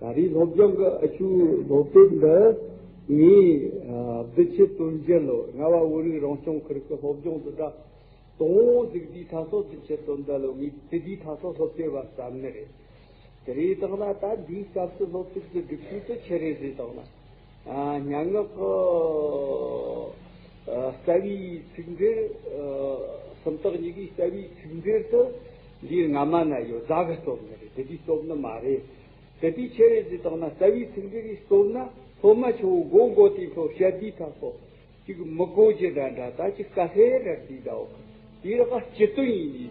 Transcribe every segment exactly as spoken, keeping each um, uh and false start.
ད་རེས་སློབ་སྦྱོང་གི་ཨ་ཆུ་སློབ་དེབ་འདི་ངས་ཨ་བདུན་ཅུ་དོན་བརྒྱད་ལོ་རྔ་བ་བོད་རིགས་རང་སྐྱོང་ཁུལ་གྱི་སློབ་སྦྱོང་དུ་གྲ་དང་པོ་འཛུགས་དུས་ད་སོ་བདུན་ཅུ་དོན་བརྒྱད་ལོ་ངས་དེ་དུས་ད་སོ་སློབ་དེབ་བ་བརྩམས་ནི་རེད། དེ་རེད་བཏང་ན་ད་འདིའི་སྐབས་སུ་སློབ་དེབ་ཀྱི་སྒྲིག་གཞི་དེ་ཆི་རེད་ཟེར་བཏང་ན། ཨ་སྙན་ངག་གི་ཨ་རྩ་བའི་ཚིག་འགྲེལ། ཨ་སུམ་རྟགས་གཉིས་ཀའི་རྩ་བའི་ཚིག་འགྲེལ་དུ་འདིའི་སྔ་མ་ན་ཡོད། རྫ་གི་སྟོབས་ནི་རེད། དེ་དུས་སྟོབས་ནི་མ་རེད། དེ་དུས་ཆི་རེད་ཟེར་བཏང་ན་རྩ་བའི་ཚིག་འགྲེལ་གྱི་སྟོབས་ན་སློབ་མ་ཆུ་བོ་མགོ་མགོ་དེ་ཁྲོ་བཤད་དུས་ཐག་སོ། ཅིག་མི་གོ་རྒྱུ་འདྲ་འདྲ། ད་ཅིག་དཀའ་ལས་རེད་འདི་འདྲ་བོ། དེའི་རག་སྤྱི་དོན་ཡིན་ནི།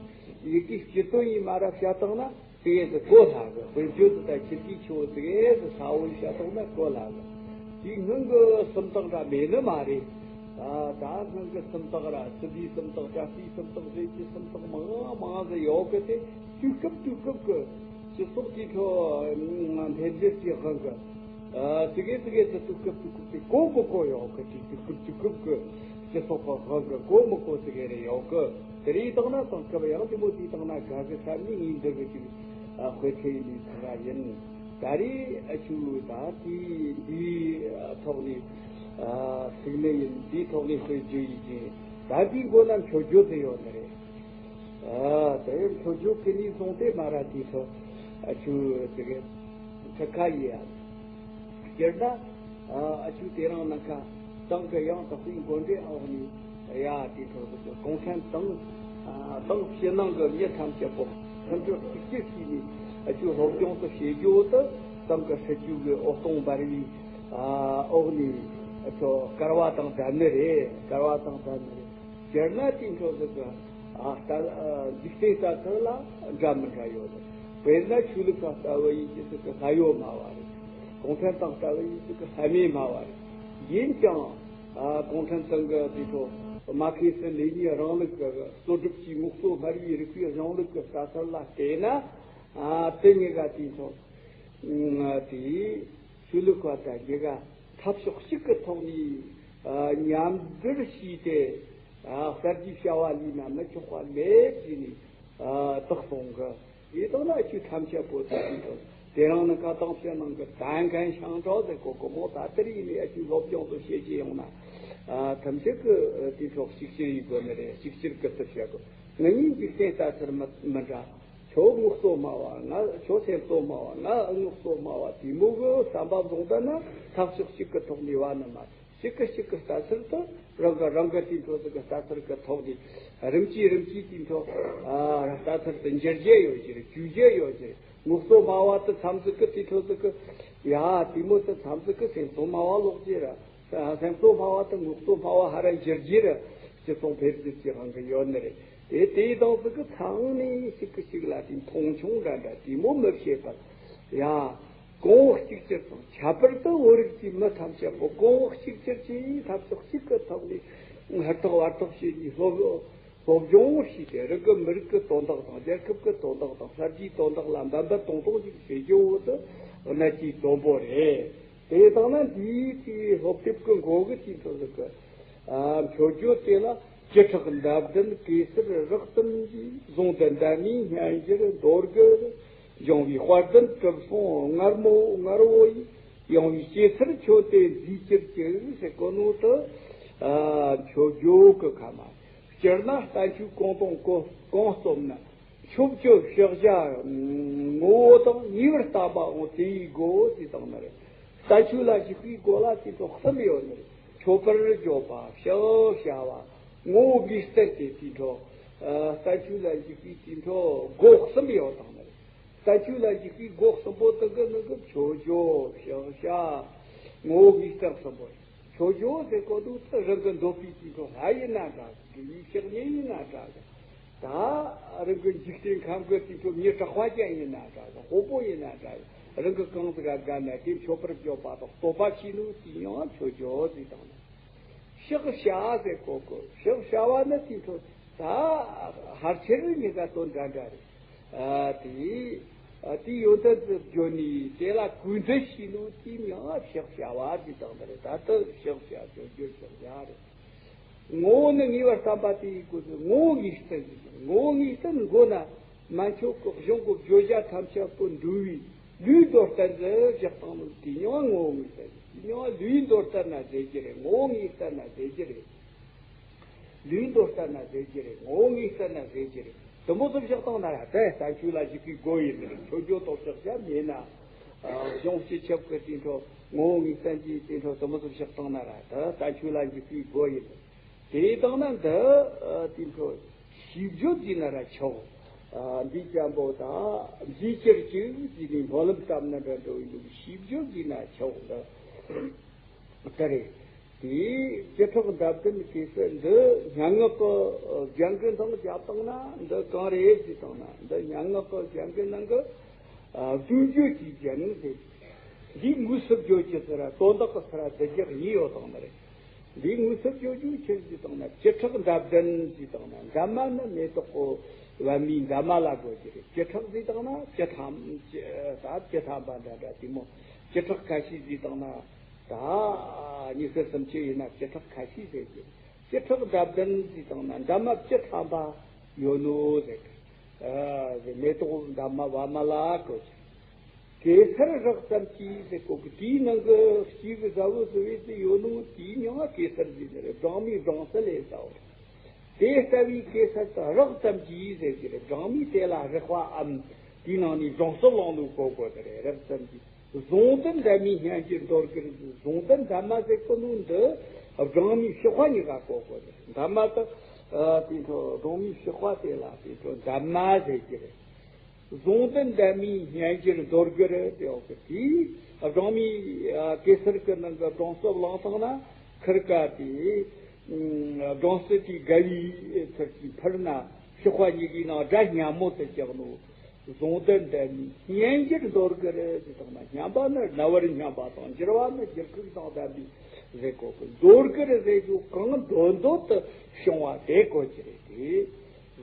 ཡི་གེ་སྤྱི་དོན་ཡིན་མ་ར་བཤད་བཏང་ན་དེ་གས་སུ་གོ་སླ་གི། དཔེར་བརྗོད་དུ་ད་ཁྱེད་ཀྱིས་ཆུ་བོ་དེ་གས་སུ་ས་བོན་བཤད་བཏང་ན་གོ་སླ་གི། དེའི་སྔོན་གྱི་སུམ་རྟགས་འདྲ་མེད་ནི་མ་རེད། ད་ད་སྔོན་གྱི་སུམ་རྟགས་ར་སི་ཏུའི་སུམ་རྟགས། ཀྲ་ཤིའི་སུམ་རྟགས་ཟེར་གྱི་སུམ་རྟགས་མང་མང་ཟིག་ཡོད་གི། དེ་དུས་སྐབས་དུས་སྐབས་ཀྱི་སྤྱི་ཚོགས་དེ་ཁྲོད་འཕེལ་འགྱུར་གྱི་དབང་གིས། ཨ་དེ་གས་དེ་གས་དེ་དུས་སྐབས་དུས་སྐབས་དེ་གོ་མི་གོ་ཡོད་གི། དེ་དུས་སྐབས་དུས་སྐབས་ཀྱི་སྤྱི་ཚོགས་ཀྱི་དབང་གིས་གོ་མི་གོ་དེ་གས་རེ་ཡོད་གི། དེ་རེད་བཏང་ན་དེང་སྐབས་ཡང་དེ་མོ་དེ་བཏང་ན་དགའ་གི་བསམ་ནས་ངས་འདི་གི་ཅིག་ཨ་དཔེ་ཁྲིད་ནས་ཚར་བ་ཡིན། ད་རེས་ཨ་ཆུ་ད་དེ་འདིའི་ཐོག་ནས་ཨ་ཚིག་ནི་ཡིན། འདིའི་ཐོག་ནས་དཔེ་བརྗོད་ཡིན་གྱི། ད་འདིའི་མགོ་ན་མཆོད་བརྗོད་དེ་ཡོད་ནི་རེད། ཨ་དེ་མཆོད་བརྗོད་ཀྱི་ནས་བཟུང་སྟེ་མ་ར་དེའི་ཐོག་ཨ་ཆུ་དེ་གས་ཁ་ཁ་ཡིན་ཡ། སྤྱིར་ན་ཨ་ཆུ་དེ་རིང་ནངས་ཁ་ཏང་གི་ཡང་དག་པའི་འགོ་འདྲེན་འོག་ནས་ཡ་དེའི་ཐོག་ཏུ་གུང་ཁྲན་ཏང་ཨ་ཏང་ཕྱི་ནང་གི་མི་ཐམས་ཅད་པོ་མཐུན་སྒྲིལ་གཅིག་གྱུར་བྱས་ནས་ཨ་ཆུ་སློབ་སྦྱོང་དུ་བྱེད་རྒྱུ་དེ་ཏང་གི་སྲིད་ཇུས་ཀྱི་འོད་སྟོང་འབར་བའི་ཨ་འོག་ནས་ཨ་ཆུ་སྐལ་བ་དང་ལྡན་ནི་རེད། སྐལ་བ་དང་ལྡན་ནི་རེད། སྤྱིར་ན་དེའི་ཐོག་ཏུ་གི་ཨ་ལྟ་ཨ་འཇིག་རྟེན་ལྟ་ཚུལ་ལ་འདྲ་མི་འདྲ་ཡོད་རེད། དཔེར་ན་ཆོས་ལུགས་ཁག་ལྟ་བུ་ཡིན་གྱི་ཟིག་གི་ལྷ་ཡོད་སྨྲ་བ་རེད། གུང་ཁྲན་ཏང་ལྟ་བུ་ཡིན་གྱི་ཟིག་གི་ལྷ་མེད་སྨྲ་བ་རེད། ཡིན་ཀྱང་ཨ་གུང་ཁྲན་ཏང་གི་དེའི་ཐོག་མར་ཁེ་སི་ལེ་ཉིན་རིང་ལུགས་ཀྱི་གཙོ་སྒྲུབ་ཀྱི་ངོ་སོ་སྨྲ་བའི་རིག་པའི་གཞུང་ལུགས་ཀྱི་ལྟ་ཚུལ་ལ་བལྟས་ན། ཨ་དེ་གཉིས་ཀ་དེའི་ཐོག་ཨ་དེ་ཆོས་ལུགས་པ་དང་གཉིས་ཀ་འཐབ་ཕྱོགས་གཅིག་གི་ཐོག་ནས་ཨ་མཉམ་འབྲེལ་བྱས་ཏེ་ཨ་གསར་བརྗེའི་བྱ་བ་ལས་ན་མི་ཆོག་པ་མེད་ཅེས་ནས་ཨ་བདག་གསུང་གི། དེ་དག་ན་ཆོས་ཐམས་ཅད་པོ་དེ་དེ་རིང་ནི་ཁ་ཏང་ཕྱི་ནང་གི་ད་མཁན་ཤང་ཀྲོའུ་ཟེར་གོ་གི་མོ། ད་དེ་རིང་ནས་ཨ་ཆོས་སློབ་སྦྱོང་དུ་བྱེད་ཀྱི་ཡོང་ན་ཨ་ཐམས་ཅད་ཀྱི་དེའི་ཐོག་གཅིག་གྱུར་ཡིན་དགོས་ནི་རེད། གཅིག་གྱུར་གི་ཐུབ་བྱ་དགོས། ང་གཉིས་འཇིག་རྟེན་ལྟ་ཚུལ་མི་མི་འདྲ། ཁྱོད་ངོ་སོ་སྨྲ་བ། ང་ཁྱོད་སེམས་གཙོ་སྨྲ་བ། ང་ངོ་སོ་སྨྲ་བ། དེ་མོ་གི་བསམ་པ་བཟུང་ད་ན་འཐབ་ཕྱོགས་གཅིག་གི་ཐོག་ནས་བ་ནི་མ། གཅིག་གི་གཅིག་གི་ལྟ་ཚུལ་དུ་རང་གི་རང་གི་དེའི་འཕྲོ་ཟིག་གི་ལྟ་ཚུལ་གི་ཐོག་ནས་རིམ་གྱིས་རིམ་གྱིས་དེའི་འཕྲོ་ཨ་ལྟ་ཚུལ་དུ་འགྱུར་རྒྱུ་ཡོད་ཀྱི་རེད། བཅོས་རྒྱུ་ཡོད་ཀྱི་རེད། ངོ་སོ་སྨྲ་བ་དུ་མཚམས་ཟིག་གི་དེའི་འཕྲོ་ཟིག་གི་ཡ་དེ་མོ་དུ་མཚམས་ཟིག་གི་སེམས་གཙོ་སྨྲ་བ་ལོག་ཀྱི་རེད། སེམས་གཙོ་སྨྲ་བ་དང་ངོ་སོ་སྨྲ་བ་ཧ་ར་འགྱུར་རྒྱུ་ར་སྤྱི་ཚོགས་འཕེལ་རྒྱས་ཀྱི་དབང་གིས་ཡོད་ནི་རེད། དེ་དེའི་དང་ཟིག་གི་ཚང་ནས་ཞིག་གི་ཞིག་ལ་དེ་མཐོང་ཆུང་འདྲ་འདྲ་དེ་མོ་མི་བྱེད་པར་ཡ་གོང་འོག་གཅིག་གྱུར་དང་། ཁྱད་པར་དུ་བོད་རིགས་ཀྱི་མི་ཐམས་ཅད་པོ་གོང་འོག་གཅིག་གྱུར་གྱིས་འཐབ་ཕྱོགས་གཅིག་གི་ཐོག་ནས་ཧུར་ཐག་བར་ཐག་བྱས་ནས་སློབ་སློབ་སྦྱོང་བྱས་ཏེ་རང་གི་མི་རིགས་ཀྱི་དོན་དག་དང་། རྒྱལ་ཁབ་ཀྱི་དོན་དག་དང་། གསར་བརྗེའི་དོན་དག་ལ་འབད་འབད་ཏོང་ཏོང་ཞིག་བྱེད་རྒྱུ་བོ་དེ་གནད་ཀྱི་དོན་པོ་རེད། དེ་ལྟ་ན་འདིའི་དེའི་སློབ་དེབ་ཀྱི་མགོ་གི་དེའི་འཕྲོ་ཟིག་གི་ཨ་མཆོད་བརྗོད་དེ་ལ་བཅུ་ཕྲག་འདབ་ལྡན་གེ་སར་རགས་ཙམ་གྱིས། གཟུངས་ལྡན་འདབ་མའི་སྙན་ཞུར་རྡོ་རྒྱུ་འབྱུང་བའི་དཔལ་ལྡན་གྲུབ་སོང་མངར་མོ་མངར་བོ་ཡིས། ཡངས་པའི་སྐྱེད་ཚལ་ཁྱོད་དེ་མཛེས་གྱུར་ཅིག་ཟེར་གོ་ནོ་དེ་ཨ་མཆོད་བརྗོད་ཀྱི་ཁ་མ། སྤྱིར་ན་བསྟན་བཅོས་གང་དང་གང་གང་རྩོམ་ན། མཆོད་བརྗོད་ཕྱག་བྱ་ངོ་བོ་དང་ཉེ་བར་བསྟན་པའང་དེ་ཡི་སྒོ་ཟེར་བཏང་ནི་རེད། བསྟན་བཅོས་ལ་གཞིགས་པའི་སྒོ་ལ་དེའི་འཕྲོ་གསུམ་ཡོད་ནི་རེད། མཆོད་པར་བརྗོད་པ། ཕྱག་བྱ་བ། ངོ་བོ་དགེ་བསྟན་ཏེ་དེའི་འཕྲོ་ཨ་བསྟན་བཅོས་ལ་གཞིགས་པའི་དེའི་འཕྲོ་སྒོ་གསུམ་ཡོད་བཏང་ནི་རེད། བསྟན་བཅོས་ལ་གཞིགས་པའི་སྒོ་གསུམ་པོ་དེ་གི་ནང་གི་མཆོད་བརྗོད། ཕྱག་བྱ། ངོ་བོ་དགེ་བསྟན་གསུམ་པོ་རེད། མཆོད་བརྗོད་ཟེར་གོ་དུས་དེ་རང་གི་འདོད་པའི་དེའི་འཕྲོ་ལྷ་ཡིན་ན་འདྲ་གི། དགེ་བའི་བཤེས་གཉེན་ཡིན་ན་འདྲ་གི། ད་རང་གི་འཇིག་རྟེན་ཁམས་ཀྱི་དེའི་འཕྲོ་མི་དྲག་པ་ཅན་ཡིན་ན་འདྲ་གི། དཔོན་པོ་ཡིན་ན་འདྲ་གི། རང་གི་གང་ཟིག་ག་དགའ་ན་དེ་མཆོད་པར་བརྗོད་པ་དང་བསྟོད་པ་བྱས་ནོ་དེ་ཡང་མཆོད་བརྗོད་ཟེར་བཏང་ནི། ཕྱག་བྱ་ཟེར་གོ་གི། ཕྱག་བྱ་བ་ནི་དེའི་འཕྲོ་ད་ཕལ་ཆེར་གཉིས་ཀ་དོན་འདྲ་འདྲ་རེད། ཨ་དེ་ཨ་དེ་ཡོན་ཏན་དུ་བརྗོད་ནས་དེ་ལ་གུས་འདུད་བྱས་ནོ་དེ་ཡང་ཕྱག་བྱ་བ་ཟེར་བཏང་ནི་རེད། ད་ལྟ་ཕྱག་བྱ་བརྗོད་རྒྱུ་ཕྱག་བྱ་རེད། ངོ་བོ་ནི་ངེས་པར་བསྟན་པ་དེ་ཡི་སྒོ་ནས་ངོ་བོ་ངེས་བསྟན་ཟེར། ངོ་བོ་ངེས་བསྟན་མགོ་ན་མ་མཆོག་གི་གཞུང་གི་བརྗོད་བྱ་ཐམས་ཅད་པོ་འགྲོ་བའི་ ལུས་མདོར་བསྟན་དུ་བཞག་བཏང་ནོ་དེ་མྱོང་བ་ངོ་བོ་ངོས་བསྟན། དེ་མྱོང་བ་ལུས་མདོར་བསྟན་ན་ཟེར་གྱི་རེད། ངོ་བོ་ངོས་བསྟན་ན་ཟེར་གྱི་རེད། ལུས་མདོར་བསྟན་ན་ཟེར་གྱི་རེད། ངོ་བོ་ངོས་བསྟན་ན་ཟེར་གྱི་རེད། དུ་མོ་ཚོ་བཞག་བཏང་ན་ར་ད་བསྟན་བཅོས་ལ་གཞིགས་པའི་སྒོ་ཡིན་ནི་རེད། མཆོད་བརྗོད་དོ་བཞག་བྱ་མེད་ན། གཞུང་སྤྱི་ཁྱབ་ཀྱི་དེ་འཕྲོ་ངོ་བོ་ངོས་བསྟན་གྱི་དེ་འཕྲོ་དུ་མོ་ཚོ་བཞག་བཏང་ན་ར་ད་བསྟན་བཅོས་ལ་གཞིགས་པའི་སྒོ་ཡིན་ནི། དེ་དང་ན་འདི་དེ་འཕྲོ་ཤིས་བརྗོད་ཟེར་ན་ར་ཆོག་འདི་ཅན་པོ་དང་མཛེས་གྱུར་ཅིག་ཟེར་ནས་སྨོན་ལམ་བཏབ་ན་འདྲ་འགྲོ་ཡི་འདུག་ཤིས་བརྗོད་ཟེར་ན་ཆོག་འདི། དེ་རེད། དེའི་བྱེ་བྲག་འདབ་ལྡན་གེ་སར་འདི་སྙན་ངག་གི་རྒྱན་གྱི་ནང་བརྒྱབ་བཏང་ན་འདི་གང་རེད་ཟེར་བཏང་ན། འདི་སྙན་ངག་གི་རྒྱན་གྱི་ནང་གི་ཨ་བསྟན་བཅོས་ཀྱི་རྒྱན་ཟེར། འདི་དངོས་སུ་བརྗོད་ཀྱི་ཚུལ་ར་དོན་དག་གི་ཚུལ་ར་འདི་རྒྱག་གཉིས་ཡོད་བཏང་ནི་རེད། འདི་དངོས་སུ་བརྗོད་རྒྱུ་ཆི་ཟེར་བཏང་ན། བྱེ་བྲག་འདབ་ལྡན་ཟེར་བཏང་ན། འདབ་མ་ནི་མེ་ཏོག་གི་པད་མའི་འདབ་མ་ལ་གོ་རྒྱུ་རེད། བྱེ་བྲག་ཟེར་བཏང་ན་བྱེ་ཐང་། ད་བྱེ་ཐང་པ་འདྲ་འདྲ་དེ་མོ། བྱེ་བྲག་ཁ་ཤས་ཟེར་བཏང་ན། ད་ཉི་ཤུ་སུམ་ཅུ་ཡིན་ན་བྱེ་བྲག་ཁ་ཤས་ཟེར་རྒྱུ། བྱེ་བྲག་འདབ་ལྡན་ཟེར་བཏང་ན་འདབ་མ་བཅུ་ཐམ་པ་ཡོད་ནོ་ཟེར། ཨ་མེ་ཏོག་འདབ་མ་པད་མ་ལ་གོ་རྒྱུ། གེ་སར་རགས་ཙམ་གྱིས་ཟེར་གོ་གི། དེའི་ནང་གི་གཅིག་གི་ཟ་བོ་ཟོ་བའི་ཟེར་ཡོད་ནོ། དེའི་མྱིང་ང་གེ་སར་ཟེར་ནི་རེད། སྦྲང་མའི་སྦྲང་རྩི་ལས་ཟ་བོ། དེ་ལྟ་བུའི་གེ་སར་དུ་རགས་ཙམ་གྱིས་ཟེར་གྱི་རེད། སྦྲང་མས་དེ་ལ་རེག་པའམ་དེའི་ནང་ནས་སྦྲང་རྩི་བླངས་ནོ་གོ་དགོས་དེ་རེད། རགས་ཙམ་གྱིས། ཟུང་ལྡན་འདབ་མའི་སྙན་འགྱུར་མདོར་བསྡུས། ཟུང་ལྡན་འདབ་མ་ཟེར་གོ་ནོ་འདི་སྦྲང་མའི་གཤོག་པ་གཉིས་ཀ་གོ་དགོས་དེ་རེད། འདབ་མ་དུ་དེ་འཕྲོ་སྦྲང་མའི་གཤོག་པ་དེ་ལ་དེ་འཕྲོ་འདབ་མ་ཟེར་གྱི་རེད། ཟུང་ལྡན་འདབ་མའི་སྙན་འགྱུར་མདོར་བསྡུས་རེད་དེ། འོ་གི་དེའི་སྦྲང་མའི་གེ་སར་གྱི་ནང་གི་སྦྲང་རྩི་བླངས་བཏང་ན་ཁིར་ཀ་དེ་སྦྲང་རྩི་དེ་དགའ་བའི་ཚུལ་གྱིས་འཕུར་ན་གཤོག་པ་གཉིས་ཀའི་ནང་སྒྲ་སྙན་མོ་དེ་རྒྱག་ནོ། ཟུང་ལྡན་འདབ་མའི་སྙན་འགྱུར་མདོར་བསྡུས་རེད་ཟེར་བཏང་ན། སྙན་པ་ནི་རྣ་བར་སྙན་པ་དང་། འགྱུར་བ་ནི་འགྱུར་ཁུག་དང་ལྡན་པའི་ཟེར་གོ་གི། མདོར་བསྡུས་ཟེར་རྒྱུ་གང་འདོད་འདོད་དུ་བྱུང་བ་དེ་གོ་རྒྱུ་རེད་དེ།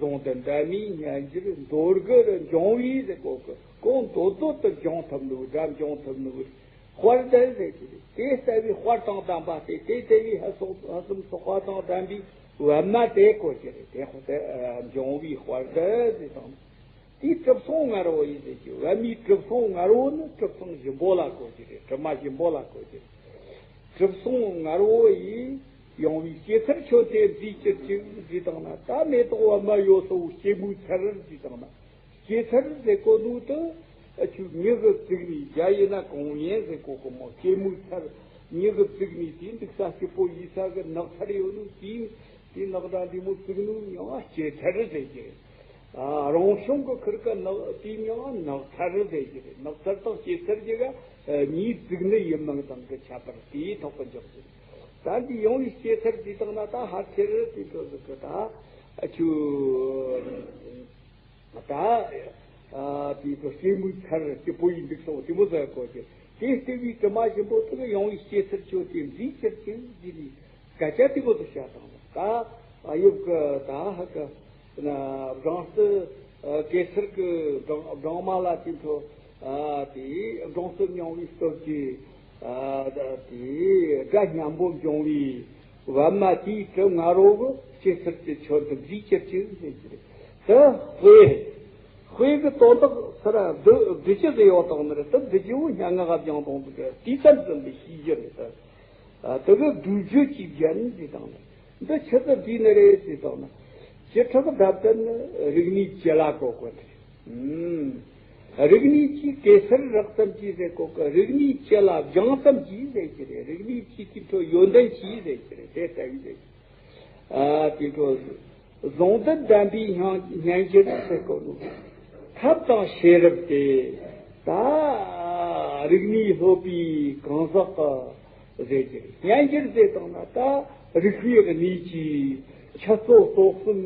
ཟུང་ལྡན་འདབ་མའི་སྙན་འགྱུར་མདོར་བསྡུས་འབྱུང་བའི་ཟེར་གོ་གི། གང་འདོད་འདོད་དུ་འབྱུང་ཐུབ་ནོ། སྒྲ་འབྱུང་ཐུབ་ནོ། དཔལ་ལྡན་ཟེར་གྱི་རེད། དེ་ལྟ་བུའི་དཔལ་དང་ལྡན་པ་སྟེ། དེ་ལྟ་བུའི་ལྷ་ཚོགས་ལྷ་གསུམ་ཚོགས་པ་དང་ལྡན་པའི་པད་མ་དེ་གོ་རྒྱུ་རེད་དེ། འབྱུང་བའི་དཔལ་ལྡན་ཟེར་དང་། དེའི་གྲིབ་སོང་ངར་བོ་ཡིན་ཟེར་གྱི། པད་མའི་གྲིབ་སོང་ངར་བོ་ནི་གྲིབ་སོང་ཞིམ་པོ་ལ་གོ་རྒྱུ་རེད། གྲིབ་མ་ཞིམ་པོ་ལ་གོ་རྒྱུ་རེད། གྲིབ་སོང་ངར་བོ་ཡིས་ཡངས་པའི་སྐྱེད་ཚལ་ཁྱོད་དེ་མཛེས་གྱུར་ཅིག་ཟེར་བཏང་ན། ད་མེ་ཏོག་པད་མ་ཡོད་སོ་སྐྱེད་མོས་ཚལ་ཟེར་བཏང་ན། སྐྱེད་ཚལ་ཟེར་གོ་ནོ་དེ་ཨ་ཆུ་མྱི་གིས་བཙུགས་ནས། རྒྱ་ཡིན་ན་གོང་ཡན་ཟེར་གོ་གི་མོ། སྐྱེད་མོས་ཚལ་མྱི་གིས་བཙུགས་ནས་དེ་འདུག་ས་སྐྱིད་པོ་ཡིན་ས་གི་ནགས་ཚལ་ཡོད་ནོ་དེ། དེ་ནགས་འདྲ་འདི་མོ་བཙུགས་ནོ་མྱིང་ང་སྐྱེད་ཚལ་ཟེར་གྱི་རེད། ཨ་རང་བྱུང་གི་ཁིར་ཀ་ནགས་དེའི་མྱིང་ང་ནགས་ཚལ་ཟེར་གྱི་རེད། ནགས་ཚལ་དང་སྐྱེད་ཚལ་གྱི་ག་གཉིས་བཙུགས་ནི་ཡིན་མིན་དང་གི་ཁྱད་པར་དེའི་ཐོག་གི་འཇོག་རྒྱུ་རེད། ད་འདི་ཡངས་པའི་སྐྱེད་ཚལ་དེ་དང་ན་ད་ཕལ་ཆེར་དེ་ཚོ་ཟིག་གི་ད་ཨ་ཆུ། ད་ཨ་དེ་ཚོ་སྐྱེད་མོས་ཚལ་སྐྱིད་པོ་ཡིན་འདུག་སོང་དེ་མོ་ཟེར་གོ་རྒྱུ། དེ་ལྟ་བུའི་དྲི་མ་ཞིམ་པོ་དེ་གི་ཡངས་པའི་སྐྱེད་ཚལ་ཁྱོད་དེ་མཛེས་གྱུར་ཅིག་ཟེར་ནས་སྐད་ཆ་དེ་མོ་དེ་བཤད་བཏང་ནས། ད་ཨ་ཡུབ་ཀྱི་ད་ཧ་གི་སྦྲང་རྩི་གེ་སར་གྱི་སྦྲང་སྦྲང་མ་ལ་དེ་འཕྲོ་ཨ་དེ་སྦྲང་རྩི་མྱོང་བའི་སྟོབས་ཀྱིས་ཨ་ད་དེ་སྒྲ་སྙན་པོ་འབྱུང་བའི་པད་མ་དེའི་གྲིབ་ངར་བོ་གི་སྐྱེད་ཚལ་དེ་ཁྱོད་དེ་མཛེས་གྱུར་ཅིག་ཟེར་གྱི་རེད། དེ་དཔེ་དཔེ་གི་དོན་དག་ཚུར་བསྡུ་བསྡུ་རྒྱུ་ཟེར་ཡོད་དང་ནི་རེད། དེ་བསྡུ་རྒྱུ་བོ་སྙན་ངག་སྦྱང་དང་དེ་དུས་ཙམ་ཙམ་ལས་ཤེས་རྒྱུ་རེད། ད་དེ་གི་བསྡུས་བརྗོད་ཀྱི་རྒྱན་ཟེར་དང་ནི་འདི་ཆི་ཟིག་བསྡུས་ནི་རེད་ཟེར་དང་ནི། བྱེ་བྲག་འདབ་ལྡན་ནི་རིག་གནས་སྤྱི་ལ་གོ་དགོས་ནི་རེད། རིག་གནས་ཀྱི་གེ་སར་རགས་ཙམ་གྱིས་ཟེར་གོ་གི། རིག་གནས་སྤྱི་ལ་སྦྱངས་ཙམ་གྱིས་ཟེར་གྱི་རེད། རིག་གནས་ཀྱི་དེ་འཕྲོ་ཡོན་ཏན་གྱིས་ཟེར་གྱི་རེད། དེ་ལྟ་བུའི་ཟེར་གྱི། ཨ་དེ་འཕྲོ་ཟུང་ལྡན་འདབ་མའི་སྙན་སྙན་འགྱུར་ཟེར་གོ་ནོ། ཐབས་དང་ཤེས་རབ་དེ་ད་རིག་གནས་སློབ་པའི་གང་ཟག་གི་ཟེར་གྱི་རེད། སྙན་འགྱུར་ཟེར་བཏང་ན་ད་རིག་པའི་གནས་ཀྱི་འཆད་རྩོད་རྩོམ་གསུམ་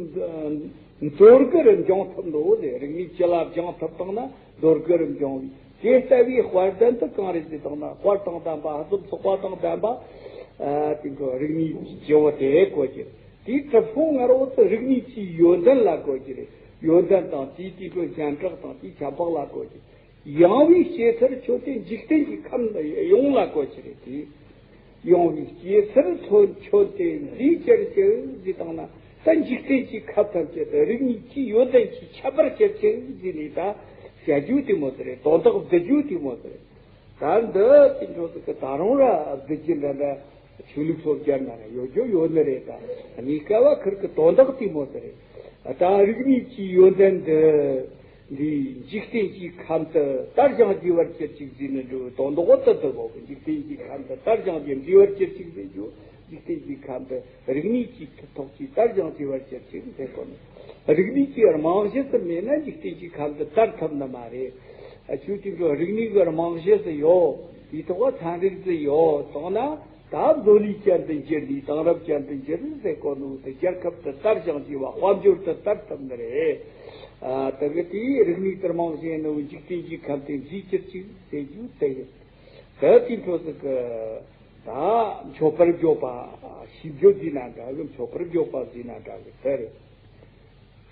མདོར་བསྡུས་རུ་འབྱུང་ཐུབ་འདུག་ཟེར། རིག་གནས་སྤྱི་ལ་སྦྱངས་ཐུབ་བཏང་ན་མདོར་བསྡུས་རུ་འབྱུང་བའི། དེ་ལྟ་བུའི་དཔལ་ལྡན་དུ་གང་རེད་ཟེར་བཏང་ན། དཔལ་དང་ལྡན་པ། ལྷ་གསུམ་ཚོགས་པ་དང་ལྡན་པ། ཨ་དེ་ཚོ་རིག་གནས་ཀྱི་སྤྱི་བོ་དེ་གོ་རྒྱུ། དེའི་གྲིབ་སོང་ངར་བོ་དེ་རིག་གནས་ཀྱི་ཡོན་ཏན་ལ་གོ་རྒྱུ་རེད། ཡོན་ཏན་དང་དེའི་དེ་ཚོ་སྙན་གྲགས་དང་དེའི་ཁྱད་འཕགས་ལ་གོ་རྒྱུ། ཡངས་པའི་སྐྱེད་ཚལ་ཁྱོད་དེ་འཇིག་རྟེན་གྱི་ཁམས་ཡོངས་ལ་གོ་རྒྱུ་རེད་དེ། ཡངས་པའི་སྐྱེད་ཚལ་ཁྱོད་ཁྱོད་དེ་མཛེས་གྱུར་ཅིག་ཟེར་བཏང་ན། ད་འཇིག་རྟེན་གྱི་ཁམས་ཐམས་ཅད་དུ་རིག་གནས་ཀྱི་ཡོན་ཏན་གྱིས་ཁྱབ་པར་གྱུར་ཅིག་ཟེར་ནས། ད་ བྱ་རྒྱུ་དེ་མོ་ཟེར་རེད། དོན་དག་བསྡུ་རྒྱུ་དེ་མོ་ཟེར་རེད། ད་འདི་དེ་འདྲ་ཟིག་གི་ད་རུང་ར་བསྡུ་རྒྱུ་འདྲ་འདྲ་ཆོས་ལུགས་སློབ་སྦྱོང་ན་ར་ཡོད་རྒྱུ་ཡོད་ནི་རེད། ད་གནས་སྐབས་བ་ཁུར་གི་དོན་དག་དེ་མོ་ཟེར་རེད། ད་རིག་གནས་ཀྱི་ཡོན་ཏན་འདི། འདི་འཇིག་རྟེན་གྱི་ཁམས་དུ་དར་ཞིང་རྒྱས་པར་གྱུར་ཅིག་ཟེར་ནི་འདྲ་བོ་དོན་དག་དེ་འདི་གོ་གི། འཇིག་རྟེན་གྱི་ཁམས་དུ་དར་ཞིང་རྒྱས་རྒྱས་པར་གྱུར་ཅིག་ཟེར་རྒྱུ། འཇིག་རྟེན་གྱི་ཁམས་དུ་རིག་གནས་ཀྱི་ཐོག་ཀྱི་དར་ཞིང་རྒྱས་པར་གྱུར་ཅིག་ཟེར་གོ་ནི། རིག་གནས་ཀྱི་རྨང་གཞི་དེ་མེད་ན་འཇིག་རྟེན་གྱི་ཁམས་དུ་དར་ཐུབ་ནི་མ་རེད། ཨ་ཆོས་དེ་འདྲ་རིག་གནས་ཀྱི་རྨང་གཞི་ཟིག་ཡོད། དེའི་ཐོག་ལ་ཚན་རིག་ཟིག་ཡོད་སོང་ན། ད་མདོ་ལས་ཅན་དུ་འགྱུར་ནས་དེང་རབས་ཅན་དུ་འགྱུར་ཟེར་གོ་ནོ་དེ་རྒྱལ་ཁབ་དེ་དར་ཞིང་རྒྱས་པ་དཔལ་འབྱོར་དེ་དར་ཐུབ་ནི་རེད། ཨ་དེ་གི་དེའི་རིག་གནས་དེ་རྨང་གཞི་ནི་འཇིག་རྟེན་གྱི་ཁམས་དེ་མཛེས་གྱུར་ཅིག་ཟེར་རྒྱུ་དེ་ཡིན། དེ་དེའི་འཕྲོ་ཟིག་གི་ད་མཆོད་པར་བརྗོད་པ་ཞིབ་བརྗོད་བྱས་ན་འདྲ་གི། མཆོད་པར་བརྗོད་པ་ཟེར་ན་འདྲ་གི་དེ་རེད།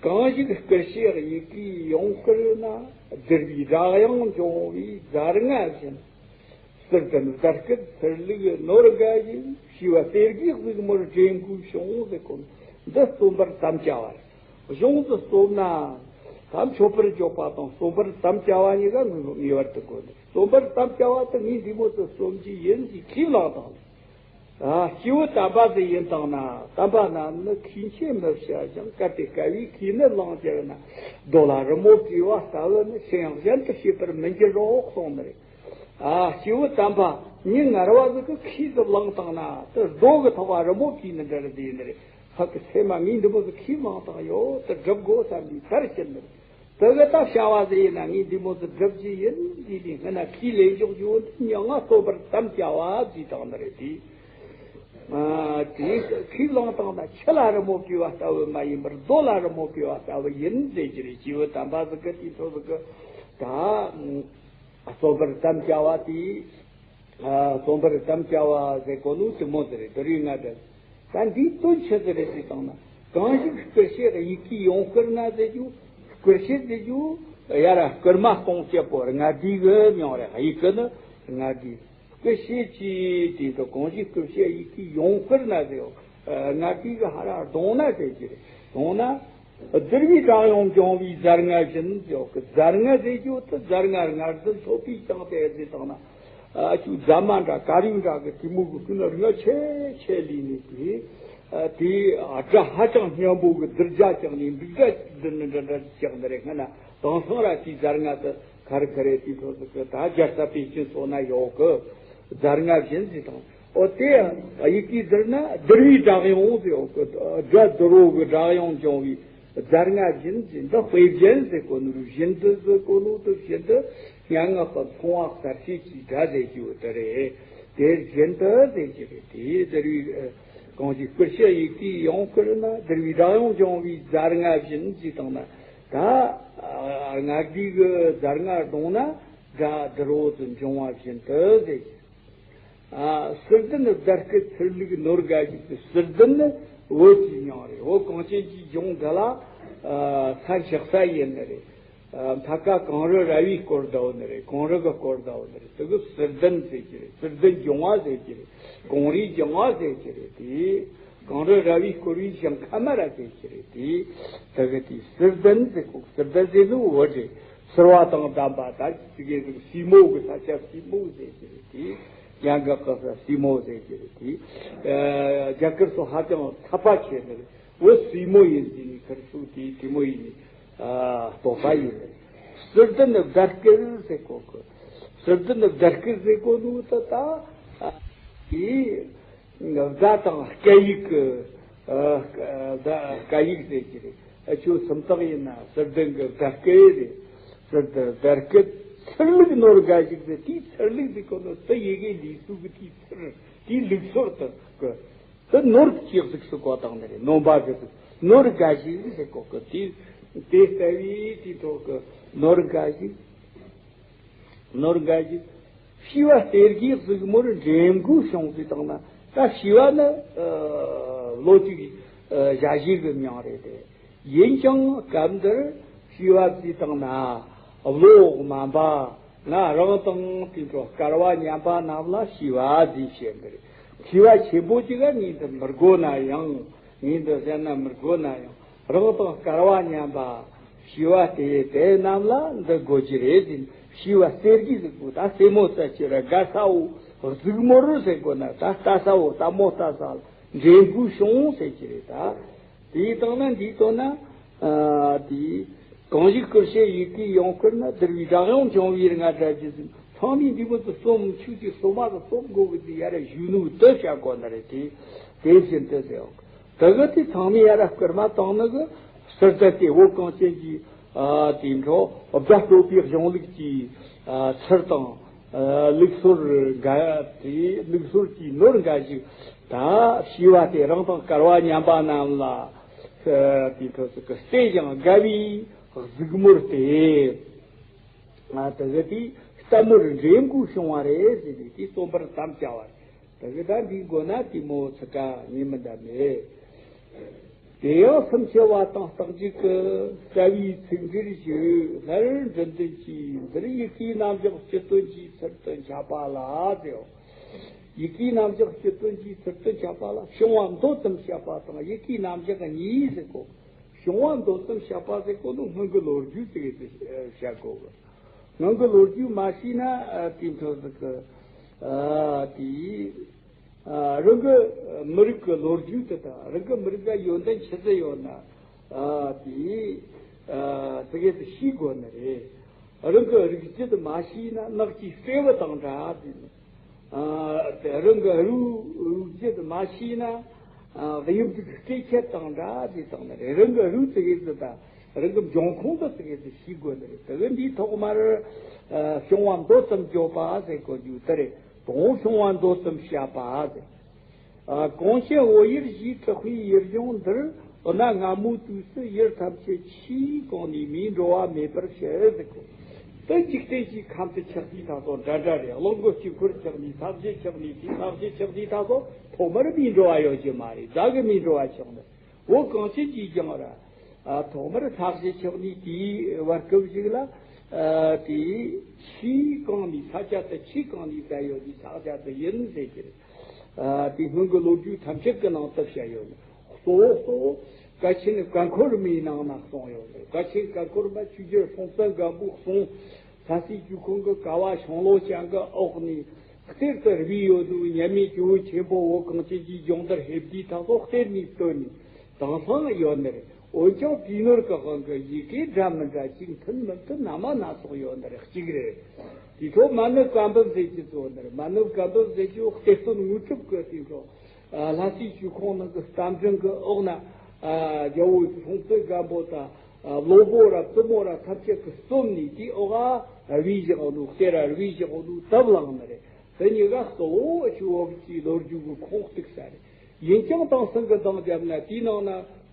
གང་ཞིག་བསྐུལ་བྱེད་ཡི་གེ་ཡོངས་བསྐུལ་ན། བསྡུར་བའི་སྒྲ་དབྱངས་འབྱུང་བའི་ཟླ་ལྔ་བཞིན། གསེར་ལྡན་བརྡ་སྐད་ཚུལ་ལུགས་ནོར་འགའ་ཞིག་ཤེས་པ་གཏེར་གྱི་གཟིགས་མོར་འདྲེན་དགོས་བྱུང་ཟེར་གོ། འདི་རྩོམ་པར་དམ་བཅའ་བ་རེད། གཞུང་དུ་རྩོམ་ན་ད་མཆོད་པར་བརྗོད་པ་དང་རྩོམ་པར་དམ་བཅའ་བ་གཉིས་ཀ་ངེས་པར་དུ་དགོས་འདུག་རྩོམ་པར་དམ་བཅའ་བ་དེ་ངས་འདི་མོ་དེ་རྩོམ་གྱི་ཡིན་ཞེས་ཁས་བླངས་དང་། ཨ་སྐྱེས་བུ་དམ་པ་ཟིག་ཡིན་དང་ན། དམ་པ་རྣམས་ནི་ཁས་འཆེ་མི་བྱ་ཞིང་། གལ་ཏེ་དཀའ་བས་ཁས་ནི་བླངས་གྱུར་ན། རྡོ་ལ་རི་མོ་བྲིས་པ་ལྟ་བུ་ནི་ཕྱིར་ཡང་གཞན་དུ་བྱེད་པར་མི་འགྱུར་རོ་གསུངས་ནི་རེད། ཨ་སྐྱེས་བུ་དམ་པ་མྱི་ངར་བ་ཟིག་གིས་ཁས་ཟིག་བླངས་བཏང་ན་དེ་རྡོ་གི་ཐོག་ལ་རི་མོ་བྲིས་ནི་འདྲ་རེད་ཡིན་ནི་རེད། ཧ་གི་སེམས་མ་ངས་འདི་མོ་ཟིག་ཁས་བླངས་བཏང་ཡོད། དེ་སྒྲུབ་དགོས་བསམ་པའི་ཚར་ཕྱིན་ནི་རེད། དེ་གི་ད་བྱ་བ་ཟིག་ཡིན་ན་ངས་འདི་མོ་ཟིག་སྒྲུབ་རྒྱུ་ཡིན་ཟེར་ནས་སྔ་ན་ཁས་ལེན་འཇོག་རྒྱུ་བོ་འདི་མྱིང་ང་རྩོམ་པར་དམ་བཅའ་བ་ཟེར་བཏང་ནི་རེད་དེ། ཨ་དེ་ཁས་བླངས་བཏང་ན་ཆུ་ལ་རི་མོ་བྲིས་པ་ལྟ་བུ་མ་ཡིན་པར་རྡོ་ལ་རི་མོ་བྲིས་པ་ལྟ་བུ་ཡིན་ཟེར་གྱི་རེད། སྐྱེས་བུ་དམ་པ་ཟིག་གིས་དེའི་འཕྲོ་ཟིག་གི་ད་རྩོམ་པར་དམ་བཅའ་བ་དེ། ཨ་རྩོམ་པར་དམ་བཅའ་བ་ཟེར་གོ་ནོ་དེ་མོ་ཟིག་རེད། དེ་རིང་ང་དྲན། ད་འདིའི་དོན་ཆི་ཟིག་རེད་ཟེར་བཏང་ན། གང་ཞིག་བསྐུལ་བྱེད་ཡི་གེ་ཡོངས་བསྐུལ་ན་ཟེར་རྒྱུ། བསྐུལ་བྱེད་ཟེར་རྒྱུ་ཡར་བསྐུལ་མ་གཏོང་བྱེད་པོ་ལྔ་སྡེ་གི་མྱིང་རེད། ཡི་གེ་ནི་ལྔ་སྡེ། བསྐུལ་བྱེད་ཀྱི་དེ་ཚོ་གང་ཞིག་བསྐུལ་བྱེད་ཡི་གེ་ཡོངས་བསྐུལ་ན་ཟེར། ལྔ་སྡེ་གི་ཧར་བརྡུངས་ན་ཟེར་རྒྱུ་རེད། བརྡུངས་ན། བསྡུར་བའི་སྒྲ་དབྱངས་འབྱུང་བའི་ཟླ་ལྔ་བཞིན་ཟེར་གི། ཟླ་ལྔ་ཟེར་རྒྱུ་དེ་ཟླ་ལྔ་ལྔ་བཞིན་ཐོབ་པའི་ཀྱང་དེ་ཟེར་བཏང་ན། ཨ་ཆུ་རྫ་མ་འདྲ་དཀར་ཡོལ་འདྲ་གི་དེ་མོ་གི་ཀུན་ལྔ་ཆེ་ཆེ་ལས་ནས་དེ། ཨ་དེ་སྒྲ་ཧ་ཅང་སྙན་པོ་གི་བསྡུར་རྒྱ་ཀྱང་ནས་འབྲུག་སྒྲ་བསྡུར་ནི་འདྲ་འདྲ་ཀྱང་འདི་རེད། སྔ་ན་དེང་སང་ར་དེའི་ཟླ་ལྔ་དེ་ག་རེ་ག་རེ་དེའི་འཕྲོ་ཟིག་གི་ད་རྒྱལ་ས་པེ་ཅིན་སོགས་ན་ཡོད་གི། ཟླ་ལྔ་བཞིན་ཟེར་དང་། ཨོ་དེ་ཡི་གེ་བསྡུར་ན་བསྡུར་བའི་སྒྲ་དབྱངས་ཟེར། ཨོ་གི་སྒྲ་བསྡུར་བོ་གི་སྒྲ་དབྱངས་འབྱུང་བའི་ཟླ་ལྔ་བཞིན་ཟེར། འདི་དཔེ་བཞིན་ཟེར་གོ་ནོ་རུ་བཞིན་དུ་ཟེར་གོ་ནོ་དེ་བཞིན་དུ་སྙན་ངག་གི་མཐོང་བ་གསལ་བྱེད་ཀྱི་སྒྲ་ཟེར་རྒྱུ་དེ་རེད། དེ་བཞིན་དུ་ཟེར་རྒྱུ་རེད། དེ་བསྡུར་བའི་གང་ཞིག་བསྐུལ་བྱེད་ཡི་གེ་ཡོངས་བསྐུལ་ན། བསྡུར་བའི་སྒྲ་དབྱངས་འབྱུང་བའི་ཟླ་ལྔ་བཞིན་ཟེར་བཏང་ན། ད་ལྔ་སྡེ་གི་ཟླ་ལྔ་བརྡུངས་ན་སྒྲ་བསྡུར་བོ་དེ་འབྱུང་བ་བཞིན་དུ་ཟེར། ཨ་གསེར་ལྡན་བརྡ་སྐད་ཚུལ་ལུགས་ནོར་འགའ་ཞིག་ཏུ། གསེར་ལྡན་ནི་བོད་ཀྱི་མྱིང་རེད། བོད་གངས་ཅན་གྱི་ལྗོངས་འདི་ལ་ཨ་ས་ཆགས་ས་ཡིན་ནི་རེད། ཨ་མཐའ་ཁ་གངས་རི་ར་བས་བསྐོར་བསྡད་ཡོད་ནི་རེད། གངས་རི་གིས་བསྐོར་བསྡད་ཡོད་ནི་རེད། དེ་གི་གསེར་ལྡན་ཟེར་གྱི་རེད། གསེར་ལྡན་ལྗོངས་བ་ཟེར་གྱི་རེད། གངས་རིའི་ལྗོངས་བ་ཟེར་གྱི་རེད། དེ་གངས་རི་ར་བས་བསྐོར་བའི་ཞིང་ཁམས་མ་ར་ཟེར་གྱི་རེད། དེ་དེ་གི་དེ་གསེར་ལྡན་ཟེར་གོ། གསེར་ལྡན་ཟེར་ནི་བོད་རེད། བསིལ་བ་དང་ལྡན་པ། ད་ཅི་གེ་ཟིག་སྲིན་མོ་གི་ས་ཆ་སྲིན་མོ་ཟེར་གྱི་རེད། དེ་ཡང་གི་སྐབས་སུ་སྲིན་མོ་ཟེར་གྱི་རེད། དེ་ཨ་རྒྱ་གར་སོགས་ཧ་ཅང་ཐ་པ་ཆེ་ནི་རེད། འོ་སྲིན་མོ་ཡིན་ཟེར་ནི་ཁར་སུ་དེ་དེ་མོ་ཡིན་ནི་ཨ་དོགས་པ་ཡིན་ནི་རེད། གསེར་ལྡན་བརྡ་སྐད་ཟེར་གོ་གི། གསེར་ལྡན་བརྡ་སྐད་ཟེར་གོ་ནོ་ད་ད་ཨ་དེ། བརྡ་དང་སྐད་ཡིག་གི་ཨ་བརྡ་སྐད་ཡིག་ཟེར་གྱི་རེད། ཨ་ཆོས་སུམ་རྟགས་ཡིན་ན་གསེར་ལྡན་གྱི་བརྡ་སྐད་རེད། གསེར་ལྡན་བརྡ་སྐད་ཚུལ་ལུགས་ནོར་འགའ་ཞིག་ཟེར། དེའི་ཚུལ་ལུགས་ཟེར་གོ་ནོ་དེ་ཡི་གེ་ལུགས་སྲོལ་གི་དེའི་ཚུལ་དེའི་ལུགས་སྲོལ་དུ་གི་དེ་ནོར་གྱི་གཟུགས་སུ་གོ་དང་ནི་རེད། ནོར་འབའ་གི་གཟུགས་ནོར་འགའ་ཞིག་ཟེར་གོ་གི། དེ་དེ་ལྟ་བུའི་དེའི་ཐོག་གི་ནོར་འགའ་ཞིག་ནོར་འགའ་ཞིག་ཤེས་པ་གཏེར་གྱི་གཟིགས་མོར་འདྲེན་དགོས་བྱུང་ཟེར་བཏང་ན། ད་ཤེས་པ་ནི་ཨ་བློ་གཅིག་ཨ་བཞག་བཞག་གི་མྱིང་རེད་དེ། ཡིན་ཀྱང་སྐབས་འདིར་ཤེས་པ་ཟེར་བཏང་ན་བློ་དམན་པ་ང་རང་དང་དེ་འཕྲོ་སྐལ་བ་མཉམ་པ་རྣམས་ལ་ཤེས་པ་ཟེར་བཤད་གི་རེད། མཁས་པ་ཆེན་པོ་གཅིག་ག་ངས་འདི་མི་དགོས་ན་ཡང་། ངས་འདི་བཤད་ན་མི་དགོས་ན་ཡང་། རང་དང་སྐལ་བ་མཉམ་པ། བྱིས་པ་དེ་དེ་རྣམས་ལ་འདི་དགོས་ཀྱི་རེད་ཟེར། བྱིས་པ་གསེར་གྱི་གཟུགས་པོ་ད་སེན་མོ་ལྟ་ཅི་ར་དགའ་ས་བོ་གཟུགས་མོར་ཟེར་དགོས་ན་ད་ལྟ་ས་བོ་ལྟད་མོ་ལྟ་ས་ལ་འདྲེན་དགོས་བྱུང་ཟེར་གྱི་རེད་ད། དེའི་སྟེང་ན་འདིའི་དོན་ན། ཨ། དེའི་གང་ཞིག་སྐུར་བྱེད་ཡི་གེའི་ཡང་སྐུར་ན། བསྡུར་བའི་སྒྲ་དབྱངས་འབྱུང་བའི་རྔ་སྒྲ་ཇི་བཞིན། ཚང་མས་འདི་མོ་དུ་རྩོམ་ཆོས་ཀྱི་སོ་མ་དུ་རྩོམ་དགོས་གི་དེ་ཡ་ར་གཞོན་ནུ་དུ་བྱ་དགོས་ནི་རེད་དེ། དེ་བཞིན་དུ་ཟེར་འོང་། དེ་གི་དེ་ཚང་མས་ཡ་ར་སྐུར་མ་བཏང་ནི་གི་ཟུར་དུ་དེ་བོད་གངས་ཅན་གྱི། ཨ། དེ་འཕྲོ་བརྡ་སྤྲོད་པའི་གཞུང་ལུགས་ཀྱི། ཨ། ཚུལ་དང་། ཨ། ལུགས་སྲོལ་འགའ་དེ་ལུགས་སྲོལ་གྱི་ནོར་འགའ་ཞིག་ད་བྱིས་པ་དེ་རང་དང་སྐལ་བ་མཉམ་པ་རྣམས་ལ། ཨ། དེ་འཕྲོ་ཟིག་གི་བསྟན་ཞིང་དགའ་བའི་གཟིགས་མོར་དེ། ཨ། དེ་གི་དེ་ལྟད་མོར་འདྲེན་དགོས་བྱུང་བ་རེད་ཟེར་ནས་དེ་རྩོམ་པར་དམ་བཅའ་བ་རེད། དེ་གི་ད་འདི་དགོས་ན་དེ་མོ་ཚིག་ཀ་ངས་མི་འདྲ་མེད། དེ་ཡང་སུམ་ཆུ་བ་དང་རྟགས་འཇུག་གི་རྩ་བའི་ཚིག་འགྲེལ་ཞུ། སླར་འབྲི་འདོན་གྱིས་འདིར་ཡི་གེའི་རྣམ་གཞག་སྤྱི་དོན་གྱི་ཚུལ་དུ་འཆད་པ་ལ་ཟེར། ཡི་གེའི་རྣམ་གཞག་སྤྱི་དོན་གྱི་ཚུལ་དུ་འཆད་པ་ལ་བྱུང་བ་མདོ་ཙམ་བཤད་པ་དང་ཡི་གེའི་རྣམ་གཞག་གཉིས་ཟེར་གོ། བྱུང་བ་མདོ་ཙམ་བཤད་པ་ཟེར་གོ་ནོ་སྔོན་གྱི་ལོ་རྒྱུས་ཟེར་གི་བཤད་གོ་གི། སྔོན་གྱི་ལོ་རྒྱུས་མ་ཤེས་ན། ཨ། དེ་འཕྲོ་ཟིག་གི། ཨ། དེ། ཨ། རང་གི་མི་རིགས་ཀྱི་ལོ་རྒྱུས་དེ་དང་རང་གི་མི་རིགས་ལ་ཡོན་ཏན་ཆི་ཟིག་ཡོད་ན། ཨ། དེ། ཨ། དེ་གས་དེ་ཤེས་དགོས་ནི་རེད། རང་གི་རིགས་རྒྱུད་མ་ཤེས་ན་ནགས་ཀྱི་སྤྲེའུ་དང་འདྲ་དེ་ནི། ཨ། དེ་རང་གི་རིགས་རིགས་རྒྱུད་མ་ཤེས་ན། ཨ། གཡུ་འབྲུག་སྤྲེལ་ཁྱེར་དང་འདྲ་དེ་དང་ནི་རེད། རང་གི་རིགས་དེ་གས་དེ་དང་རང་གི་འབྱུང་ཁུངས་དེ་དེ་གས་དེ་ཤེས་དགོས་ནི་རེད། དེ་གས་འདིའི་ཐོག་མར། ཨ། བྱུང་བ་མདོ་ཙམ་བརྗོད་པ་ཟེར་གོ་རྒྱུ་དེ་རེད། དང་བྱུང་བ་མདོ་ཙམ་བཤད་པ་ཟེར། ཨ། གངས་ཅན་བོད་ཡུལ་ཞེས་གྲགས་པའི་ཡུལ་ལྗོངས་འདིར། གནའ་སྔ་མོའི་དུས་སུ་ཡུལ་ཐམས་ཅད་ཆུས་གང་ནས་མིའི་འགྲོ་བ་མེད་པར་བྱས་ཟེར་གོ། དེ་འཇིག་རྟེན་གྱི་ཁམས་དེ་ཆགས་དུས་ད་གཟོད་འདྲ་འདྲ་རེད། རླུང་གི་དཀྱིལ་འཁོར་ཆགས་ནས་ས་གཞི་ཆགས་ནས་དེ་ས་གཞི་ཆགས་དུས་ད་གཟོད་ཐོག་མར་མིའི་འགྲོ་བ་ཡོད་ཀྱི་མ་རེད། བདག་གི་མིའི་འགྲོ་བ་ཆགས་ནས་བོད་གངས་ཅན་གྱི་ལྗོངས་ར། ཨ། ཐོག་མར་ས་གཞི་ཆགས་ནས་དེའི་བར་སྐབས་ཤིག་ལ། ཨ། དེའི་ཆུས་གང་ནས་ས་ཆ་དེ་ཆུས་གང་ནས་བསྡད་ཡོད་དུས་ས་ཆ་དེ་ཡིན་ཟེར་གྱི་རེད། ཨ། དེ་སྔོན་གྱི་ལོ་རྒྱུས་ཐམས་ཅད་ཀྱི་ནང་དུ་བཤད་ཡོད་ནི། གཙོ་བོ་གཙོ་བོ་གལ་ཆེན་བཀའ་འཁོར་མའི་ནང་ན་གསུངས་ཡོད་ནི། གལ་ཆེན་བཀའ་འཁོར་མ་ཆོས་རྒྱལ་སྲོང་བཙན་སྒམ་པོའི་གསུང་། ལྷ་སའི་ཇོ་ཁང་གི་ཀ་བ་ཤིང་ལོ་ཅན་གྱི་འོག་ནས་གཏེར་དུ་རུས་ཡོད་དུས། མཉམ་མེད་ཇོ་བོ་ཆེན་པོ་བོད་གངས་ཅན་གྱི་ལྗོངས་འདིར་ཕེབས་དུས་ད་གཟོད་གཏེར་ནས་བཏོན་ནས་དེང་སང་ཡོད་ནི་རེད། འོན་ཀྱང་དེའི་ནོར་གྱི་དབང་གིས་ཡི་གེ་འདྲ་མི་འདྲ་ཅིག་མཐུན་མི་མཐུན་སྣ་མ་སྣ་ཚོགས་ཡོད་ནི་རེད། གཅིག་རེད། དེའི་ཐོག་མ་ཎི་བཀའ་འབུམ་ཟེར་གྱི་ཚོ་ནི་རེད། མ་ཎི་བཀའ་འབུམ་ཟེར་གྱི་འོག་གཏེར་སྟོན་དངོས་གྲུབ་ཀྱི་དེའི་ཐོག་ཨ། ལྷ་སའི་ཇོ་ཁང་ནང་གི་རྟ་མགྲིན་གྱི་འོག་ན། ཨ། རྒྱལ་བོ་སྲོང་བཙན་སྒམ་པོ་དང་། ཨ། སློབ་དཔོན་ར་བཙུན་མོ་ར་ཐམས་ཅད་ཀྱིས་རྩོམ་ནས་དེའི་འོག་ཨ། རུས་བཞག་ནོ། གཏེར་ར་རུས་བཞག་ནོ་དེ་བླངས་ནི་རེད། དེ་གཉིས་ཀ་གཙོ་བོ་ཆུ་བོ་གཅིག་ལོ་རྒྱུས་ཀྱི་ཁུངས་གཏུགས་ས་རེད། ཡིན་ཀྱང་དེང་སང་གི་འདང་བརྒྱབ་ན་དེའི་ནང་ན་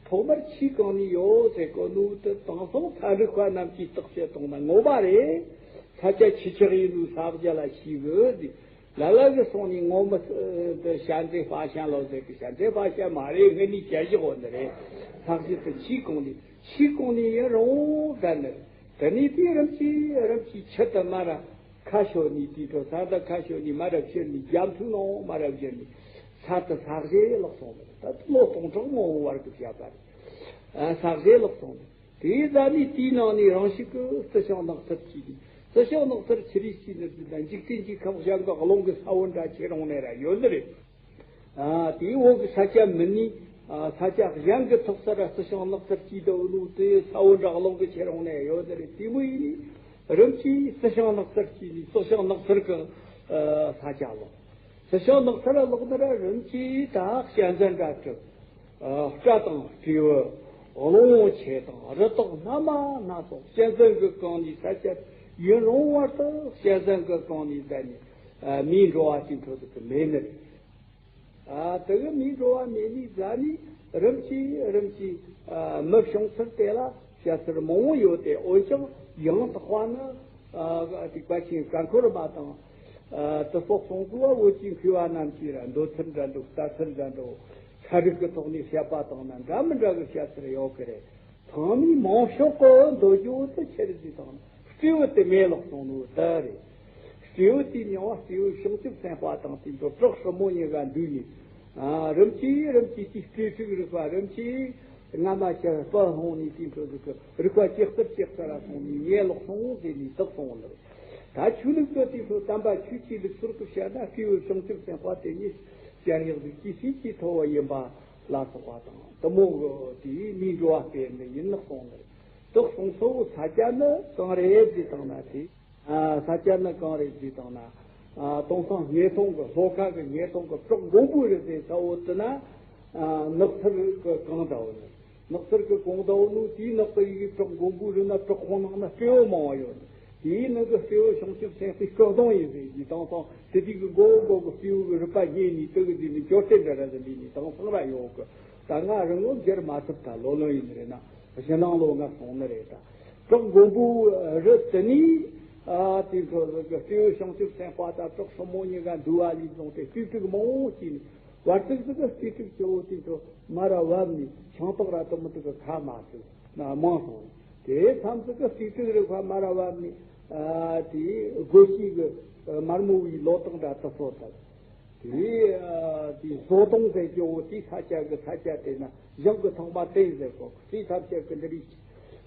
ཐོག་མར་ཆུས་གང་ནས་ཡོད་ཟེར་གོ་ནོ་དེ་དེང་སང་ཚན་རིག་པ་རྣམས་ཀྱིས་བརྟག་དཔྱད་བཏང་ན་ངོ་མ་རེད། ས་ཆ་ཆུ་ཆགས་ཡིན་ནོ་ས་གཞི་ལ་ཤེས་གི་ཟེར། ལ་ལ་གིས་སོང་ནས་ངོ་མ་འདི་ཤ་འདྲེ་ཕ་ཤན་ལོ་ཟེར་གི། ཤ་འདྲེ་ཕ་ཤན་མ་རེད། སྔོན་ནས་བྱས་བཞག་ཡོད་ནི་རེད། ས་གཞི་དེ་ཆུས་གང་ནས་ཆུས་གང་ནས་ཡིན་རུང་བསྡད་ནི་རེད། དེ་ནས་དེ་རིམ་གྱིས་རིམ་གྱིས་ཆུ་དེ་མར་ཁ་ཤོར་ནས་དེའི་ཐོག་ས་དེ་ཁ་ཤོར་ནས་མར་ཕྱིར་ནས་རྒྱ་མཚོའི་ནང་མར་བཞུར་ནས་ས་དེ་ས་གཞི་ལོག་སོང་ནི་རེད། ད་ལོ་སྟོང་ཕྲག་མང་བོའི་བར་གྱི་བཤད་པ་རེད། ཨ། ས་གཞི་ལོག་སོང་ནི། དེའི་རྗེས་ནས་དེའི་ནང་ནས་རང་ཤུགས་ཀྱིས་རྩི་ཤིང་ནགས་ཚལ་གྱི། རྩི་ཤིང་ནགས་ཚལ་ཆི་རེད་ཟེར་ན། འཇིག་རྟེན་གྱི་ཁམས་གཞན་གྱི་རླུང་གི་ས་བོན་འདྲ་ཁྱེར་འོང་ནི་ར་ཡོད་ནི་རེད། ཨ། དེའི་འོག་གི་ས་ཆ་མིན་ནས། ཨ། ས་ཆ་གཞན་གྱི་ཐོག་ས་ར་རྩི་ཤིང་ནགས་ཚལ་གྱི་དུ་བླུགས་ཏེ་ས་བོན་འདྲ་རླུང་གིས་ཁྱེར་འོང་ནི་ཡོད་ནི་རེད། དེ་མོ་ཡིན་ནས་རིམ་གྱིས་རྩི་ཤིང་ནགས་ཚལ་གྱི་ནས་རྩི་ཤིང་ནགས་ཚལ་གྱི། ཨ། ས་ཆ་ལོག་རྩི་ཤིང་ནགས་ཚལ་ལ་ལོག་ནི་ར་རིམ་གྱིས་ད་གཅན་གཟན་འདྲ་གྲུབ། ཨ། སྤྲ་དང་སྤྲེའུ། གླང་ཆེ་དང་རི་དྭགས་སྣ་མ་སྣ་ཚོགས་གཅན་གཟན་གྱིས་གང་ནས་ས་ཆ་ཡུན་རིང་བར་དུ་གཅན་གཟན་གྱིས་གང་ནས་བསྡད་ནས། ཨ། མིའི་འགྲོ་བ་དེའི་འཕྲོ་དུ་མེད་ནི་རེད། ཨ། དེ་གི་མིའི་འགྲོ་བ་མེད་ནས་ཟ་ནས་རིམ་གྱིས་རིམ་གྱིས། ཨ། མི་བྱུང་ཚུལ་དེ་ལ་བཤད་ཚུལ་མང་བོ་ཡོད་དེ། འོན་ཀྱང་ཡང་དག་པ་ནི། ཨ། དེ་བཀའ་ཆེན་བཀའ་འཁོར་མ་དང་། ཨ། དེ་སོགས་གསུང་གོ་བ་བོད་ཀྱི་མཁས་པ་རྣམས་ཀྱིས་ར་འདོད་ཚུལ་འདྲ་འདྲ་བོ། ལྟ་ཚུལ་འདྲ་འདྲ་བོ། ཚན་རིག་གི་ཐོག་ནས་བཤད་པ་དང་ན་འདྲ་མི་འདྲ་གི་བཤད་ཚུལ་ཡོད་ཀྱི་རེད། ཚང་མས་མང་ཤོས་ཀྱིས་འདོད་རྒྱུ་དེ་ཆི་རེད་ཟེར་དང་ན་སྤྲེའུ་དེ་མེ་ལོག་སོང་ནོ་དེ་རེད། སྤྲེའུ་དེའི་མིང་ང་སྤྲེའུ་བྱང་ཆུབ་སེམས་དཔའ་དང་དེ་འདྲ་བྲག་སྲིན་མོ་གཉིས་ཀ་འདུས་ནས། ཨ། རིམ་གྱིས་རིམ་གྱིས་དེའི་སྤྲེལ་ཕྲུག་རིག་པ་རིམ་གྱིས། སྔ་མ་ཤར་སྤ་ཧོང་ནས་དེའི་འཕྲོ་ཟིག་གི་རིག་པ་ཇེ་གསལ་ཇེ་གསལ་ར་སོང་ནས་ངས་ལོག་སོང་ཟེར་ནས་བདག་སོང་ལ། ད་ཆོས་ལུགས་ཀྱི་དེའི་འཕྲོ་དམ་པ་ཆོས་ཀྱི་ལུགས་སྲོལ་དུ་བཤད་ན་སྐྱེས་བུ་བྱང་ཆུབ་སེམས་དཔའ་དེ་ཉིད་སྤྱན་ཡག་གཟུགས་ཀྱི་ཤེས་ཀྱི་ཐོབ་པ་ཡིན་པ་ལ་སོགས་པ་དང་དུ་མོ་གི་དེའི་མིའི་འགྲོ་བ་སྤེལ་ནི་ཡིན་ལགས་སོང་ལ། བདག་སོང་ཚོ་ས་སྐྱ་ནི་གང་རེད་ཟེར་བཏང་ན་དེ། ས་སྐྱ་ནི་གང་རེད་ཟེར་བཏང་ན། ཨ། དེང་སང་སྙེ་ཐང་གི་ལྷོ་ཁ་གི་སྙེ་ཐང་གི་བྲག་མགོན་པོ་རེད་ཟེར་ས་འོ་དེ་ན། ཨ། ནགས་ཚལ་གི་གངས་འདྲ་བོ་ནི། ནགས་ཚལ་གི་གངས་འདྲ་བོ་ནི་དེའི་ནགས་དེ་ཡི་བྲག་མགོན་པོ་རེད་ན་བྲག་ཁོང་ནང་ན་སྤྲེའུ་མང་བ་ཡོད་ནི། དེའི་ནང་གི་སྤྲེའུ་བྱང་ཆུབ་སེམས་དཔའི་སྐུ་གདུང་ཡིན་ཟེར་གྱི་དེང་སང་དེ་དུས་ཀྱི་མགོ་བོ་མགོ་གི་སྤྲེའུ་གི་རུས་པ་རྙེད་ནས་དེ་གི་དུས་ནས་མཆོད་རྟེན་འདྲ་ར་ཟིན་པའི་ནས་དེང་སང་ར་ཡོད་གི། ད་ང་རང་ངོ་འགྱུར་མ་ཐུབ་ད་ལོ་ལོན་ཡིན་རེད་ན། གཞི་ནང་ལོ་ལྔ་སོང་ནི་རེད་ད། བྲག་མགོན་པོ་རི་དེ་ནས། ཨ། དེ་ཚོ་གི་སྤྲེའུ་བྱང་ཆུབ་སེམས་དཔའ་དང་བྲག་སྲུ་མོ་གཉིས་ཀ་འདུལ་བ་ལས་བཟུང་སྟེ་རྩེ་གཅིག་མང་བོ་སྐྱེས་ནས། བར་དུ་ཟིག་གི་རྩེ་གཅིག་སྤྱི་བོ་དེ་ཚོ་མར་ར་བབས་ནས་ཤིང་ཏོག་ར་དུ་མི་དུ་གི་ཁ་མ་ཐུག་ན་མང་སོང་། དེ་མཚམས་ཟིག་གི་རྩེ་གཅིག་རི་ཁ་མར་ར་བབས་ནས། ཨ། དེ་སྒོ་ཕྱེ་གི་མར་མོ་བའི་ལོ་ཏོག་འདྲ་དུ་སོ་དང་། དེ་དེ་བཟོ་སྟངས་ཟེར་གྱི་འོ་དེ་ས་ཆ་གི་ས་ཆ་དེ་ན་ཞིང་གི་ཐོག་མ་བསྟན་ཟེར་གོ་དེ་ཐབས་ཤེས་ཀྱི་འདི་རིགས།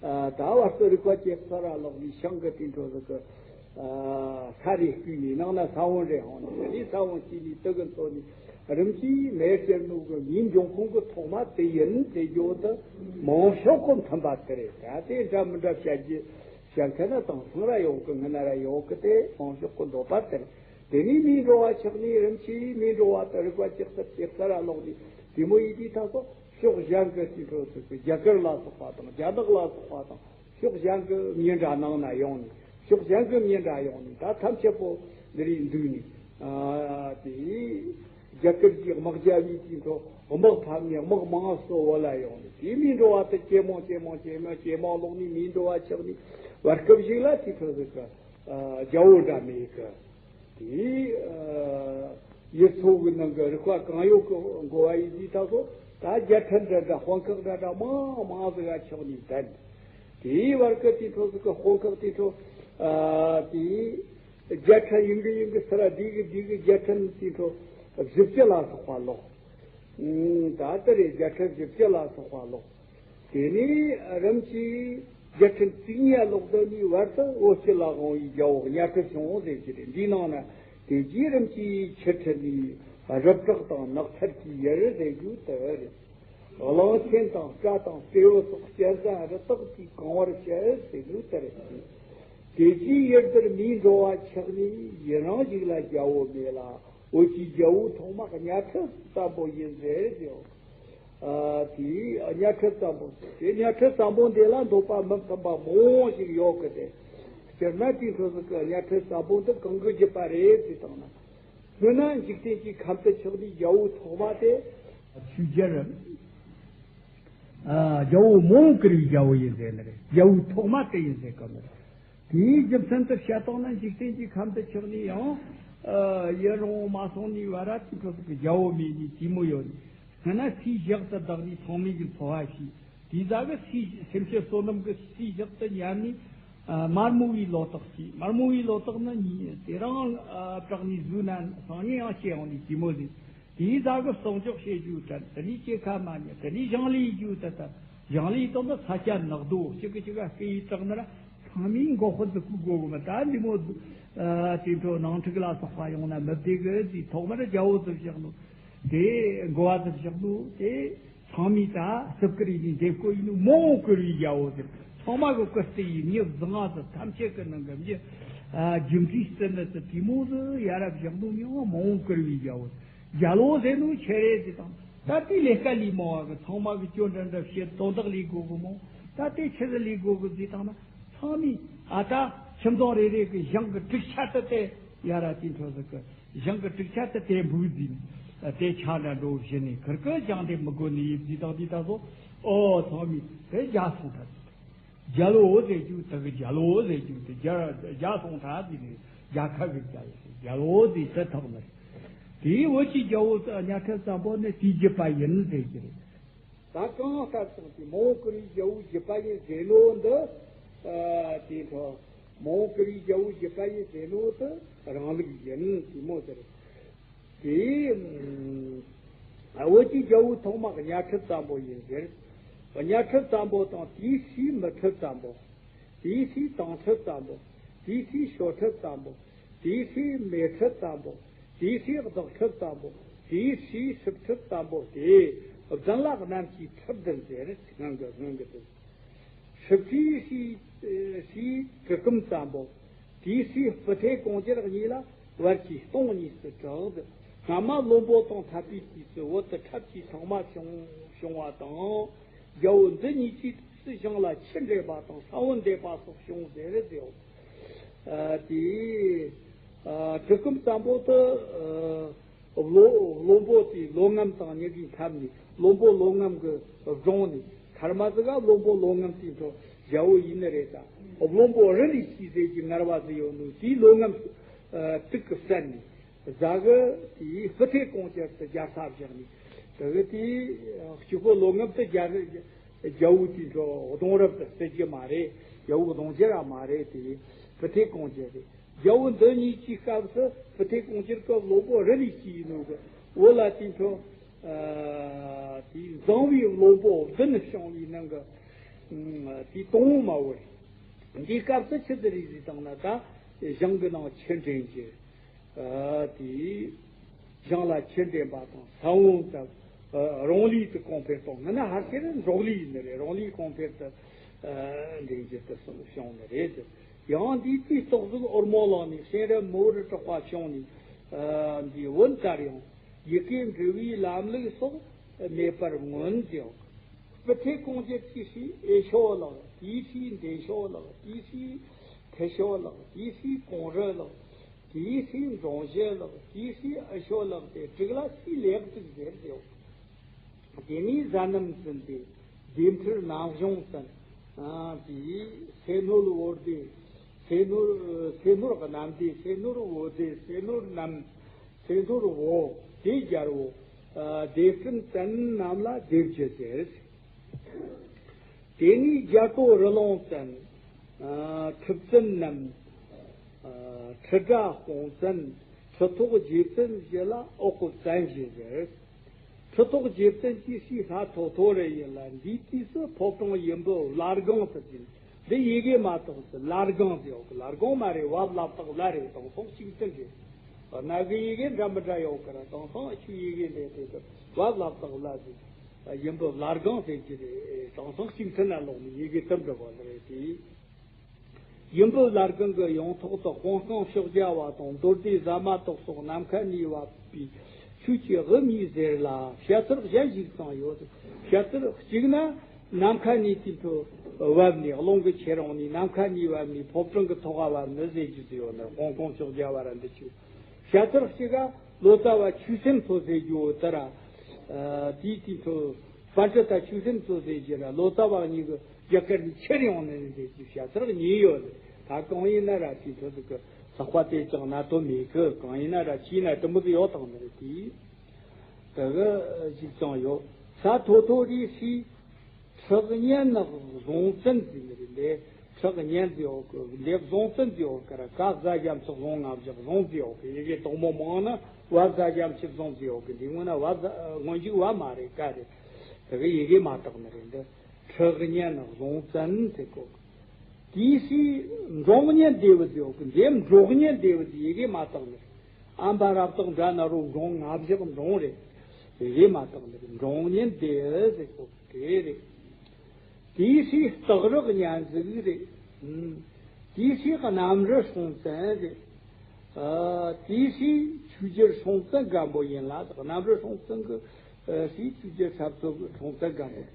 ད་བར་དུ་རིག་པ་ཇེ་གསལ་ར་ལོག་ནས་ཞིང་གི་དེ་འཕྲོ་ཟིག་གི་ས་རེ་བརྐུས་ནས་ནང་ན་ས་བོན་རེ་ཧོང་ནས་དེ་ས་བོན་སྐྱེས་ནས་དུ་གི་འཚོ་ནས་རིམ་གྱིས་མེར་གྱུར་ནོ་གི་མིའི་འབྱུང་ཁུངས་ཀྱི་ཐོག་མ་དེ་ཡིན་ཟེར་གྱི་འོ་དེ་མང་ཤོས་ཀྱི་མཐུན་པ་དེ་རེད། ད་དེ་འདྲ་མི་འདྲ་བཤད་རྒྱུ་བཤད་མཁན་ན་དེང་སང་ར་ཡོང་གི་ངི་ན་ར་ཡོང་གི་དེ་མང་ཤོས་ཀྱི་འདོད་པ་དེ་རེད། དེ་ནས་མིའི་འགྲོ་བ་ཆགས་ནས་རིམ་གྱིས་མིའི་འགྲོ་བ་དེ་རིག་པ་ཇེ་གསལ་ཇེ་གསལ་ར་ལོག་ནས་དེ་མོ་ཡིན་དུས་ད་གོ་ཕྱོགས་གཞན་གྱི་དེ་འཕྲོ་ཚུལ་གྱི་རྒྱ་གར་ལ་སོགས་པ་དང་རྒྱ་ནག་ལ་སོགས་པ་དང་ཕྱོགས་གཞན་གྱི་མི་འདྲ་ནང་ན་ཡོང་ནས་ཕྱོགས་གཞན་གྱི་མི་འདྲ་ཡོང་ནས་ད་ཐམས་ཅད་པོ་འདི་རིགས་འདུས་ནས། ཨ། དེ་རྒྱ་གར་གྱི་དམག་རྒྱལ་བའི་དེ་འཕྲོ་དམག་ཕམ་ནས་དམག་མང་སོ་བོ་ལ་ཡོང་ནས་དེ་མིའི་འགྲོ་བ་དེ་ཇེ་མང་ཇེ་མང་ཇེ་མང་ཇེ་མང་ལོག་ནས་མིའི་འགྲོ་བ་ཆགས་ནས་བར་སྐབས་ཤིག་ལ་དེ་འཕྲོ་ཟིག་གི་རྒྱལ་པོ་འདྲ་མེད་གི། དེ་ཡུལ་ཚོ་གི་ནང་གི་རིག་པ་གང་ཡོད་གི་འགོ་བ་ཡིན་དུས་ད་གོ་ད་རྒྱལ་ཕྲན་འདྲ་འདྲ་དཔོན་ཁག་འདྲ་འདྲ་མང་མང་ཟིག་ག་ཆགས་ནས་བསྡད། དེའི་བར་གི་དེ་འཕྲོ་ཟིག་གི་དཔོན་ཁག་དེ་འཕྲོ། ཨ། དེ་རྒྱལ་ཕྲན་ཡིན་གི་ཡིན་གི་སི་ར་འདི་གི་འདི་གི་རྒྱལ་ཕྲན་དེ་འཕྲོ་བཞི་བཅུ་ལ་སོགས་པ་ལོག་ད་ལྟ་རེ་རྒྱལ་ཕྲན་བཞི་བཅུ་ལ་སོགས་པ་ལོག་དེ་ནས་རིམ་གྱིས་རྒྱལ་ཕྲན་བཅུ་གཉིས་ལོག་དོན་ནི་བར་དུ་བོད་ཀྱི་ལ་དབང་བའི་རྒྱལ་པོ་གཉའ་ཁྲི་བྱུང་ཟེར་གྱི་རེད། འདིའི་ནང་ན་དེ་རྗེས་རིམ་གྱིས་ཆུ་ཁྲི་ནས་རི་བྲག་དང་ནགས་ཚལ་གྱི་ཡུལ་ཟེར་རྒྱུ་དེ་རེད། གླང་ཆེན་དང་སྤྲ་དང་སྤྲེའུ་སོགས་གཅན་གཟན་རི་དྭགས་ཀྱིས་གང་བར་བྱེད་ཟེར་རྒྱུ་དེ་རེད། དེ་རྗེས་ཡུལ་དེར་མིའི་འགྲོ་བ་ཆགས་ནས་ཡུན་རིང་ཞིག་ལ་རྒྱལ་པོ་མེད་ལ། བོད་ཀྱི་རྒྱལ་པོ་ཐོག་མ་གཉའ་ཁྲི་བཙན་པོ་ཡིན་ཟེར་ཞིང་། ཨ། དེའི་གཉའ་ཁྲི་བཙན་པོ་ཟེར། དེ་གཉའ་ཁྲི་བཙན་པོ་འདི་ལ་འདོད་པ་མི་མཐུན་པ་མང་བོ་ཞིག་ཡོད་གི་སྟེ། སྤྱིར་ན་དེའི་འཕྲོ་ཟིག་གི་གཉའ་ཁྲི་བཙན་པོ་འདི་གང་གི་བརྒྱུད་པ་རེད་ཅེས་བཏང་ན། སྔོན་ན་འཇིག་རྟེན་གྱི་ཁམས་དུ་ཆགས་པའི་རྒྱལ་པོ་ཐོག་མ་དེ། ཆོས་རྒྱལ། ཨ། རྒྱལ་པོ་མང་བོ་བཀུར་བའི་རྒྱལ་པོ་ཡིན་ཟེར་ནི་རེད། རྒྱལ་པོ་ཐོག་མ་དེ་ཡིན་ཟེར་གི་ནི་རེད། དེའི་རྒྱུ་མཚན་དུ་བཤད་བཏང་ན་འཇིག་རྟེན་གྱི་ཁམས་དུ་ཆགས་ནས་ཡང་། ཨ། ཡུན་རིང་བོ་མ་སོང་ནས་བར་དེའི་འཕྲོ་ཟིག་གི་རྒྱལ་པོ་མེད་ནས་དེ་མོ་ཡོད་ནས། སྔ་ན་སའི་ཞག་ཏུ་བདག་ནི་ཚང་མས་ཀྱི་འཚོ་བ་བྱས། དེའི་ཟ་གི་སའི་སེམས་ཅན་བསོད་ནམས་ཀྱི་སའི་ཞག་ཏུ་ཉར་ནས། ཨ། མར་མོ་བའི་ལོ་ཏོག་སྐྱེས། མར་མོ་བའི་ལོ་ཏོག་ནི་ཉིད་དེ་རང་། ཨ། བྲག་ནས་བཟོས་ན་སང་ཉིན་ཡང་སྐྱེ་ཡོང་ནས་དེ་མོ་ཟིག་དེའི་ཟ་གི་གསོག་འཇོག་བྱེད་རྒྱུ་དྲན། དེ་ནས་སྐྱེ་ཁ་མ་ཉན། དེ་ནས་ཞིང་ལས་རྒྱུ་དེ་དང་ཞིང་ལས་དང་དུ་ས་ཆ་ནག་རྡོ་གཅིག་གི་གཅིག་ག་སྐེ་ཡི་དྲག་ན་ར་ཚང་མས་མགོ་དཔོན་དུ་བཀུག་དགོས་གི་མ། ད་འདི་མོ། ཨ། དེ་འཕྲོ་ནང་འཁྲུག་ལ་སོགས་པ་ཡོང་ན་མི་བདེ་གི་ཟེར། ཐོག་མར་རྒྱལ་པོ་དུ་བཞག་ནོ། དེ་འགོ་བ་དུ་བཞག་ནོ། དེ་ཚང་མས་ད་སྲིབ་ཀི་རི་ནས་འདེབས་བསྐོ་ཡིན་ནོ། མང་བོ་བཀུར་བའི་རྒྱལ་པོ་ཟེར། ཚང་མ་གི་བཀུར་སྟི་ཡི་མྱི་བཟང་ང་ཟེར། ཐམས་ཅད་ཀྱི་ནང་གི་མྱི། ཨ། རྒྱུ་འབྲས་བརྩི་ནི་ཟེར། དེ་མོ་ཟིག་ཡ་རབས་བཞག་ནོ། མྱི་མང་བོ་བཀུར་བའི་རྒྱལ་པོ། རྒྱལ་པོ་ཟེར་ནོ་ཆེ་རེད་ཟེར་བཏང་། ད་དེ་ལས་ཀ་ལས་མང་བ་གི་ཚང་མ་གི་སྐྱོན་འདྲ་འདྲ་བཤད། དོན་དག་ལས་དགོས་གི་མོ། ད་དེ་ཆི་ཟིག་ལས་དགོས་གི་ཟེར་བཏང་ན། ཚང་མས་ཨ་ད་ཁྱིམ་ཚང་རེ་རེ་གི་ཞིང་གི་གྲུ་ཆ་དེ་དེ་ཡ་ར་དེ་འཕྲོ་ཟིག་གི་ཞིང་གི་གྲུ་ཆ་དེ་དེ་འབུལ་ཟིན། དེ་ཆ་འདྲ་འགྲོ་བཞིན་ནས་ཁིར་ཀི་ཞིང་དེ་མི་དགོས་ནི་ཡིན་ཟེར་བཏང་དུས་ད་གཟོད། ཨོ། ཚང་མས་དེ་རྒྱལ་སོང་ད། རྒྱལ་པོ་ཟེར་རྒྱུ་དེ་གི་རྒྱལ་པོ་ཟེར་རྒྱུ་དེ་རྒྱལ་རྒྱལ་སོང་ད་དེ་ནི་རྒྱལ་ཁབ་ཀྱི་རྒྱལ་རྒྱལ་པོ་ཟེར་དེ་ཐོག་ནི་རེད། དེའི་བོད་ཀྱི་རྒྱལ་པོ་གཉའ་ཁྲི་བཙན་པོ་ནི་དེའི་བརྒྱུད་པ་ཡིན་ཟེར་གྱི་རེད། ད་གང་ལྟར་ཀྱང་དེ་མང་བོ་བཀུར་བའི་རྒྱལ་པོའི་བརྒྱུད་པ་ཡིན་ཟེར་ནོ་འདི། ཨ། དེ་འཕྲོ་མང་བོ་བཀུར་བའི་རྒྱལ་པོའི་བརྒྱུད་པ་ཡིན་ཟེར་ནོ་དེ་རང་ལུགས་ཡིན་དེ་མོ་ཟེར། དེ་བོད་ཀྱི་རྒྱལ་པོ་ཐོག་མ་གཉའ་ཁྲི་བཙན་པོ་ཡིན་ཟེར། གཉའ་ཁྲི་ཙམ་པོ་དང་། དེའི་སྲས་མི་ཁྲི་ཙམ་པོ། དེའི་སྲས་དང་ཁྲི་ཙམ་པོ། དེའི་སྲས་ཞོ་ཁྲི་ཙམ་པོ། དེའི་སྲས་མེ་ཁྲི་ཙམ་པོ། དེའི་སྲས་གདགས་ཁྲི་ཙམ་པོ། དེའི་སྲས་སྲིབ་ཁྲི་ཙམ་པོ་སྟེ། བདུན་ལ་རྣམ་བཅས་ཁྲི་བདུན་ཟེར། སྔོན་གྱི་སྔོན་གྱི་དེ། སྲིབ་ཁྲིའི་སྲས་སྲས་གྲི་གུམ་ཙམ་པོ། དེའི་སྲས་སྤུ་ཐེ་གོང་རྒྱལ་གཉིས་ལ་བར་གྱི་སྟོང་གཉིས་སུ་གྲགས། སྔ་མ་བློན་པོ་དང་འཐབ་པའི་དུས་སུ་བོད་དུ་འཁྲབ་ཀྱི་ཐོག་མ་བྱུང་བྱུང་བ་དང་། རྒྱལ་པོ་འདི་གཉིས་ཀྱི་དུས་སུ་ཞིང་ལ་ཆུ་འདྲེན་པ་དང་ས་བོན་འདེབས་པ་སོགས་བྱུང་ཟེར་ཟེར། ཨ་དེ་ཨ་གྲི་གུམ་ཙམ་པོ་དེ་ཨ་བློ་བློན་པོ་དེ་ལོ་ངམ་དང་གཉིས་ཀྱིས་འཐབ་ནས། བློན་པོ་ལོ་ངམ་གྱི་སྦྲང་ནས། ཐ་མ་ཟིག་ག་བློན་པོ་ལོ་ངམ་དེའི་འཕྲོ་རྒྱལ་པོ་ཡིན་ནི་རེད། ད་བློན་པོ་རི་ལས་སྐྱེས་ཟེར་གྱི་ངར་བ་ཟིག་ཡོད་ནོ། དེའི་ལོ་ངམ་ཨ་དུག་གིས་བསད་ནས། གཟའ་གི་དེའི་སྤུ་ཐེ་གོང་རྒྱལ་དུ་རྒྱལ་ས་བཞག་ནས། དེ་གི་དེའི་གཅིག་པོ་ལོ་ངམ་དུ་རྒྱལ་རྒྱལ་པོ་དེའི་འཕྲོ་གདུང་རབས་དུ་བརྩི་རྒྱུ་མ་རེད། རྒྱལ་པོ་གདུང་རྒྱུ་ར་མ་རེད། དེ་སྤུ་ཐེ་གོང་རྒྱལ་རེད། རྒྱལ་པོ་འདི་གཉིས་ཀྱི་སྐབས་སུ་སྤུ་ཐེ་གོང་རྒྱལ་གྱི་བློན་པོ་རི་ལས་སྐྱེས་ཡིན་ནོ་གི། འོ་ལ་དེའི་འཕྲོ་ཨ་དེའི་བཟང་བའི་བློན་པོ་བདུན་བྱུང་བའི་ནང་གི་ཨ་དེའི་དང་པོ་མ་བོ་རེད། འདིའི་སྐབས་སུ་ཆི་ཟིག་རེད་ཟེར་བཏང་ན། ད་ཞིང་གི་ནང་ཆུ་འདྲེན་རྒྱུ། ཨ་དེ་ཞིང་ལ་ཆུ་འདྲེན་པ་དང་ས་བོན་དང་། ཨ་རང་ལས་དེ་གོང་འཕེལ་གཏོང་། ང་ན་ཧར་ཤེར་འབྲོག་ལས་ཡིན་ནི་རེད། རང་ལས་གོང་འཕེལ་དུ་ཨ་འདྲེན་རྒྱུ་དེ་སོང་བྱུང་ནི་རེད། ཡང་འདིའི་དུས་སྟག་གཟིག་འོལ་མོ་ལངས་ནས། གཤེན་རབ་མི་བོར་གྲགས་པ་བྱུང་ནས། ཨ་འདིའི་བོད་དར་ཡང་ཡི་གེ་འབྲི་བའི་ལམ་ལུགས་སོགས་མེད་པར་མངོན་ཟེར། སྤུ་ཐེ་གོང་རྒྱལ་གྱི་སྲས་ཨེ་ཤོ་ལགས། དེའི་སྲས་འདན་ཤོ་ལགས། དེའི་སྲས་ཐེ་ཤོ་ལགས། དེའི་སྲས་གོང་རི་ལགས། དེའི་སྲས་འབྲོང་བཞི་ལགས། དེའི་སྲས་ཨ་ཤོ་ལགས་ཏེ། དྲུག་ལ་སྲས་ལེགས་དྲུག་ཟེར་ཟེར། དེ་ནས་གཟའ་རྣམ་བཙུན་ཏེ། སྡེ་ཕྲུག་རྣམ་གཞུང་བཙན། ཨ་དེའི་སེ་ནོར་བོ་སྡེ། སེ་ནོར་སེ་ནོར་གནམ་སྡེ། སེ་ནོར་བོ་སྡེ། སེ་ནོར་གནམ། སེ་ནོར་བོ་སྡེ་རྒྱལ་པོ། ཨ་སྡེ་བཙུན་བཙན་རྣམས་ལ་སྡེ་བརྒྱད་ཟེར། དེ་ནས་རྒྱལ་པོ་རི་ལུང་བཙན། ཨ་ཁྲི་བཙུན་རྣམས། ཨ་ཁྲི་སྒྲ་སྐོང་བཙན། ཁྲི་ཐོག་རྗེ་བཙུན་བཞི་ལ་འོག་གི་བཙན་བཞི་ཟེར། ཁྲི་ཐོག་རྗེ་བཙུན་གྱི་སྲས་ལྷ་ཐོ་ཐོ་རི་ཡིན་ལ། འདིའི་དུས་སུ་ཕོ་བྲང་ཡུམ་བུ་བླ་སྒང་དུ་བྱིན། འདི་ཡི་གེ་མ་གཏོགས་སུ་བླ་སྒང་ཟེར་ཡོད་གི། བླ་སྒང་མ་རེད། བ་བླ་བཏགས་བླ་རེད། དེང་སང་གཅིག་མཐུན་རེད། གནའ་གི་ཡི་གེ་འདྲ་མི་འདྲ་ཡོད་གི་ར། དེང་སང་ཆོས་ཡི་གེ་འདྲ་དེ་ཚོ་བ་བླ་བཏགས་བླ་ཟེར། ཡུམ་བུ་བླ་སྒང་ཟེར་གྱི་རེད། དེང་སང་གཅིག་མཐུན་ན་ལོག་ནས་ཡི་གེ་དེ་འདྲ་བ་རེད་དེ། ཡུམ་བུ་བླ་སྒང་གི་ཡང་ཐོག་ཏུ་དཔང་རྐང་ཕྱོགས་བརྒྱ་བ་དང་། རྡོར་སྡེ་ཟ་མ་ཏོག་སོགས་ནམ་མཁའ་ནས་བབས་པའི་ཆོས་ཀྱི་དབུ་མའི་ཟེར་ལ་བཤད་ཚུལ་གཞན་ཞིག་ཀྱང་ཡོད། བཤད་ཚུལ་གཅིག་ན་ནམ་མཁའ་ནས་དེ་ཚོ་བབས་ནས། རླུང་གི་ཆེ་རུང་ནས་ནམ་མཁའ་ནས་བབས་ནས་ཕོ་བྲང་གི་ཐོག་ག་བབས་ནི་ཟེར་རྒྱུ་ཟེར་ཡོད་ནི། དཔང་རྐང་ཕྱོགས་བརྒྱ་བ་ར་འདི་ཆོས། བཤད་ཚུལ་གཅིག་ག་ལོ་ཙཱ་བ་ཆོས་སེམས་མཚོ་ཟེར་རྒྱུ་བོ་དེ་ར། ཨ་དེའི་དུས་ཚོད་པཎ་ཌི་ཏ་ཆོས་སེམས་མཚོ་ཟེར་རྒྱུ་ར། ལོ་ཙཱ་བ་གཉིས་ཀྱི་རྒྱ་གར་ནས་ཁྱེར་ཡོང་ནི་ཟེར་རྒྱུ་བཤད་ཚུལ་གཉིས་ཡོད་རེད། ད་གང་ཡིན་ན་ར་དེའི་ཚོད་ཀྱི་ལྷག་པ་དེ་ཅང་གནད་དོན་མེད་གི། གང་ཡིན་ན་ར་ཕྱིས་ན་དེ་མོ་ཟིག་ཡོད་དང་མི་རེད་དེ། དེ་གི་ཞིག་ཀྱང་ཡོད། ས་ཐོ་ཐོ་རི་སི། ཁྲི་གཉན་བཟུང་བཙན་ཟེར་ནི་རེད་འདི། ཁྲི་གཉན་ཟེར་ཡོད་གི། འདི་བཟུང་བཙན་ཟེར་ཡོད་གི་ར། ག་གཟའ་གཞམ་ཚེས་བཟུང་ང་བཞག་བཟུང་ཟེར་ཡོད་གི། ཡི་གེ་དག་མོ་མང་ན་བ་གཟའ་གཞམ་ཚེས་བཟུང་ཟེར་ཡོད་གི། འདི་སྔོན་ན་བ་གཟའ་སྔོན་འཇུག་བ་མ་རེད། ག་རེད། དེ་གི་ཡི་གེ་མ་དག་ནི་རེད་འདི། ཁྲི་གཉན་བཟུང་བཙན་ཟེར་གོ་གི། དེའི་སྲས་འབྲོང་གཉན་སྡེ་བུ་ཟེར་ཡོད་གི། འདི་འབྲོག་གཉན་སྡེ་བུ་ཟེར། ཡི་གེ་མ་དག་ནི་རེད། ཨམ་པ་རབ་བཏགས་འདྲ་ན་རོ་འབྲོང་། ང་བཞག་འབྲོང་རེད། ཡི་གེ་མ་དག་ནི་རེད། འབྲོང་གཉན་སྡེ་བུ་ཟེར་གོ་གི། དེ་རེད། དེའི་སྲས་སྟག་རི་གཉན་གཟིགས་རེད། ཨུམ། དེའི་སྲས་གནམ་རི་སྲོང་བཙན་རེད། ཨ། དེའི་སྲས་ཆོས་རྒྱལ་སྲོང་བཙན་སྒམ་པོ་ཡིན་ལ། གནམ་རི་སྲོང་བཙན་གྱི་ཨ་སྲས་ཆོས་རྒྱལ་ས་མཚོ་གི་སྲོང་བཙན་སྒམ་པོ།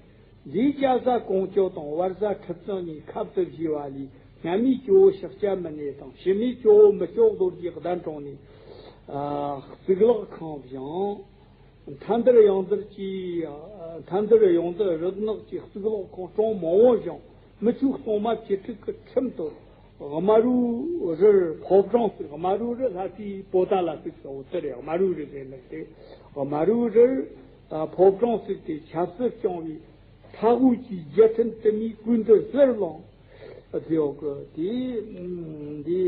འདིའི་སྐྱ་བཟའ་ཀོང་ཇོ་དང་བར་བཟའ་ཁྲི་བཙུན་གཉིས་ཁབ་ཏུ་བཞེས་པ་ལས། སྔ་མའི་ཇོ་བོ་ཤཱཀྱ་མུ་ནེ་དང་ཕྱི་མའི་ཇོ་བོ་མི་སྐྱོ་རྡོ་རྗེ་གདན་དྲངས་ནས། ཨ། གཙུག་ལག་ཁང་བཞེངས། མཐའ་འདུལ་ཡང་འདུལ་གྱི། མཐའ་འདུལ་ཡང་འདུལ་རིག་སྔགས་ཀྱི་གཙུག་ལག་ཁང་གྲངས་མང་བོ་བཞེངས། མི་ཆོས་གཏོང་མ་བཅུ་དྲུག་གི་ཁྲིམས་དང་། དམར་པོའི་རིར་ཕོ་བྲང་བརྩིགས། དམར་པོའི་རི་ལྷ་སའི་པོ་ཏ་ལ་བརྩིགས་སོ། དེ་རེད། དམར་པོའི་རི་ཟེར་ནི་དེ། དམར་པོའི་རིར་ཕོ་བྲང་བརྩིགས་ཏེ་ཆབ་སྲིད་སྐྱོང་བའི་མཐའ་དབུས་ཀྱི་རྒྱལ་ཕྲན་དུ་མའི་ཀུན་ཏུ་གསལ་ལོང་། དེ་འོག་གི་དེ་འདི་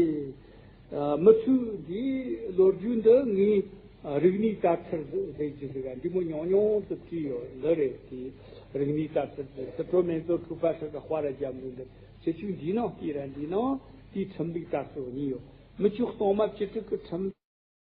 མི་ཚོས་འདིའི་ལོ་རྒྱུས་འདི་ངས། རིག་གནས་དར་ཚུལ་ཟེར་རྒྱུ་ཟིག་ག་འདི་མོ་ཉུང་ཉུང་དུ་བྲིས་ཡོད་འདི་རེད། དེ་རིག་གནས་དར་ཚུལ་དེ་སི་ཁྲོན་སྨན་རྩིས་ཁུག་པ་ཧྲི་གི་དཔར་རྒྱབ་འདུག་འདི་ཁྱེད་ཆོས་འདི་ནང་བལྟས་ར། འདི་ནང་དེའི་ཁྲིམས་ལུགས་དར་ཚུལ་གཉིས་ཡོད། མི་བཅུ་སྟོང་མ་བཅུ་དྲུག་གི་ཁྲིམས་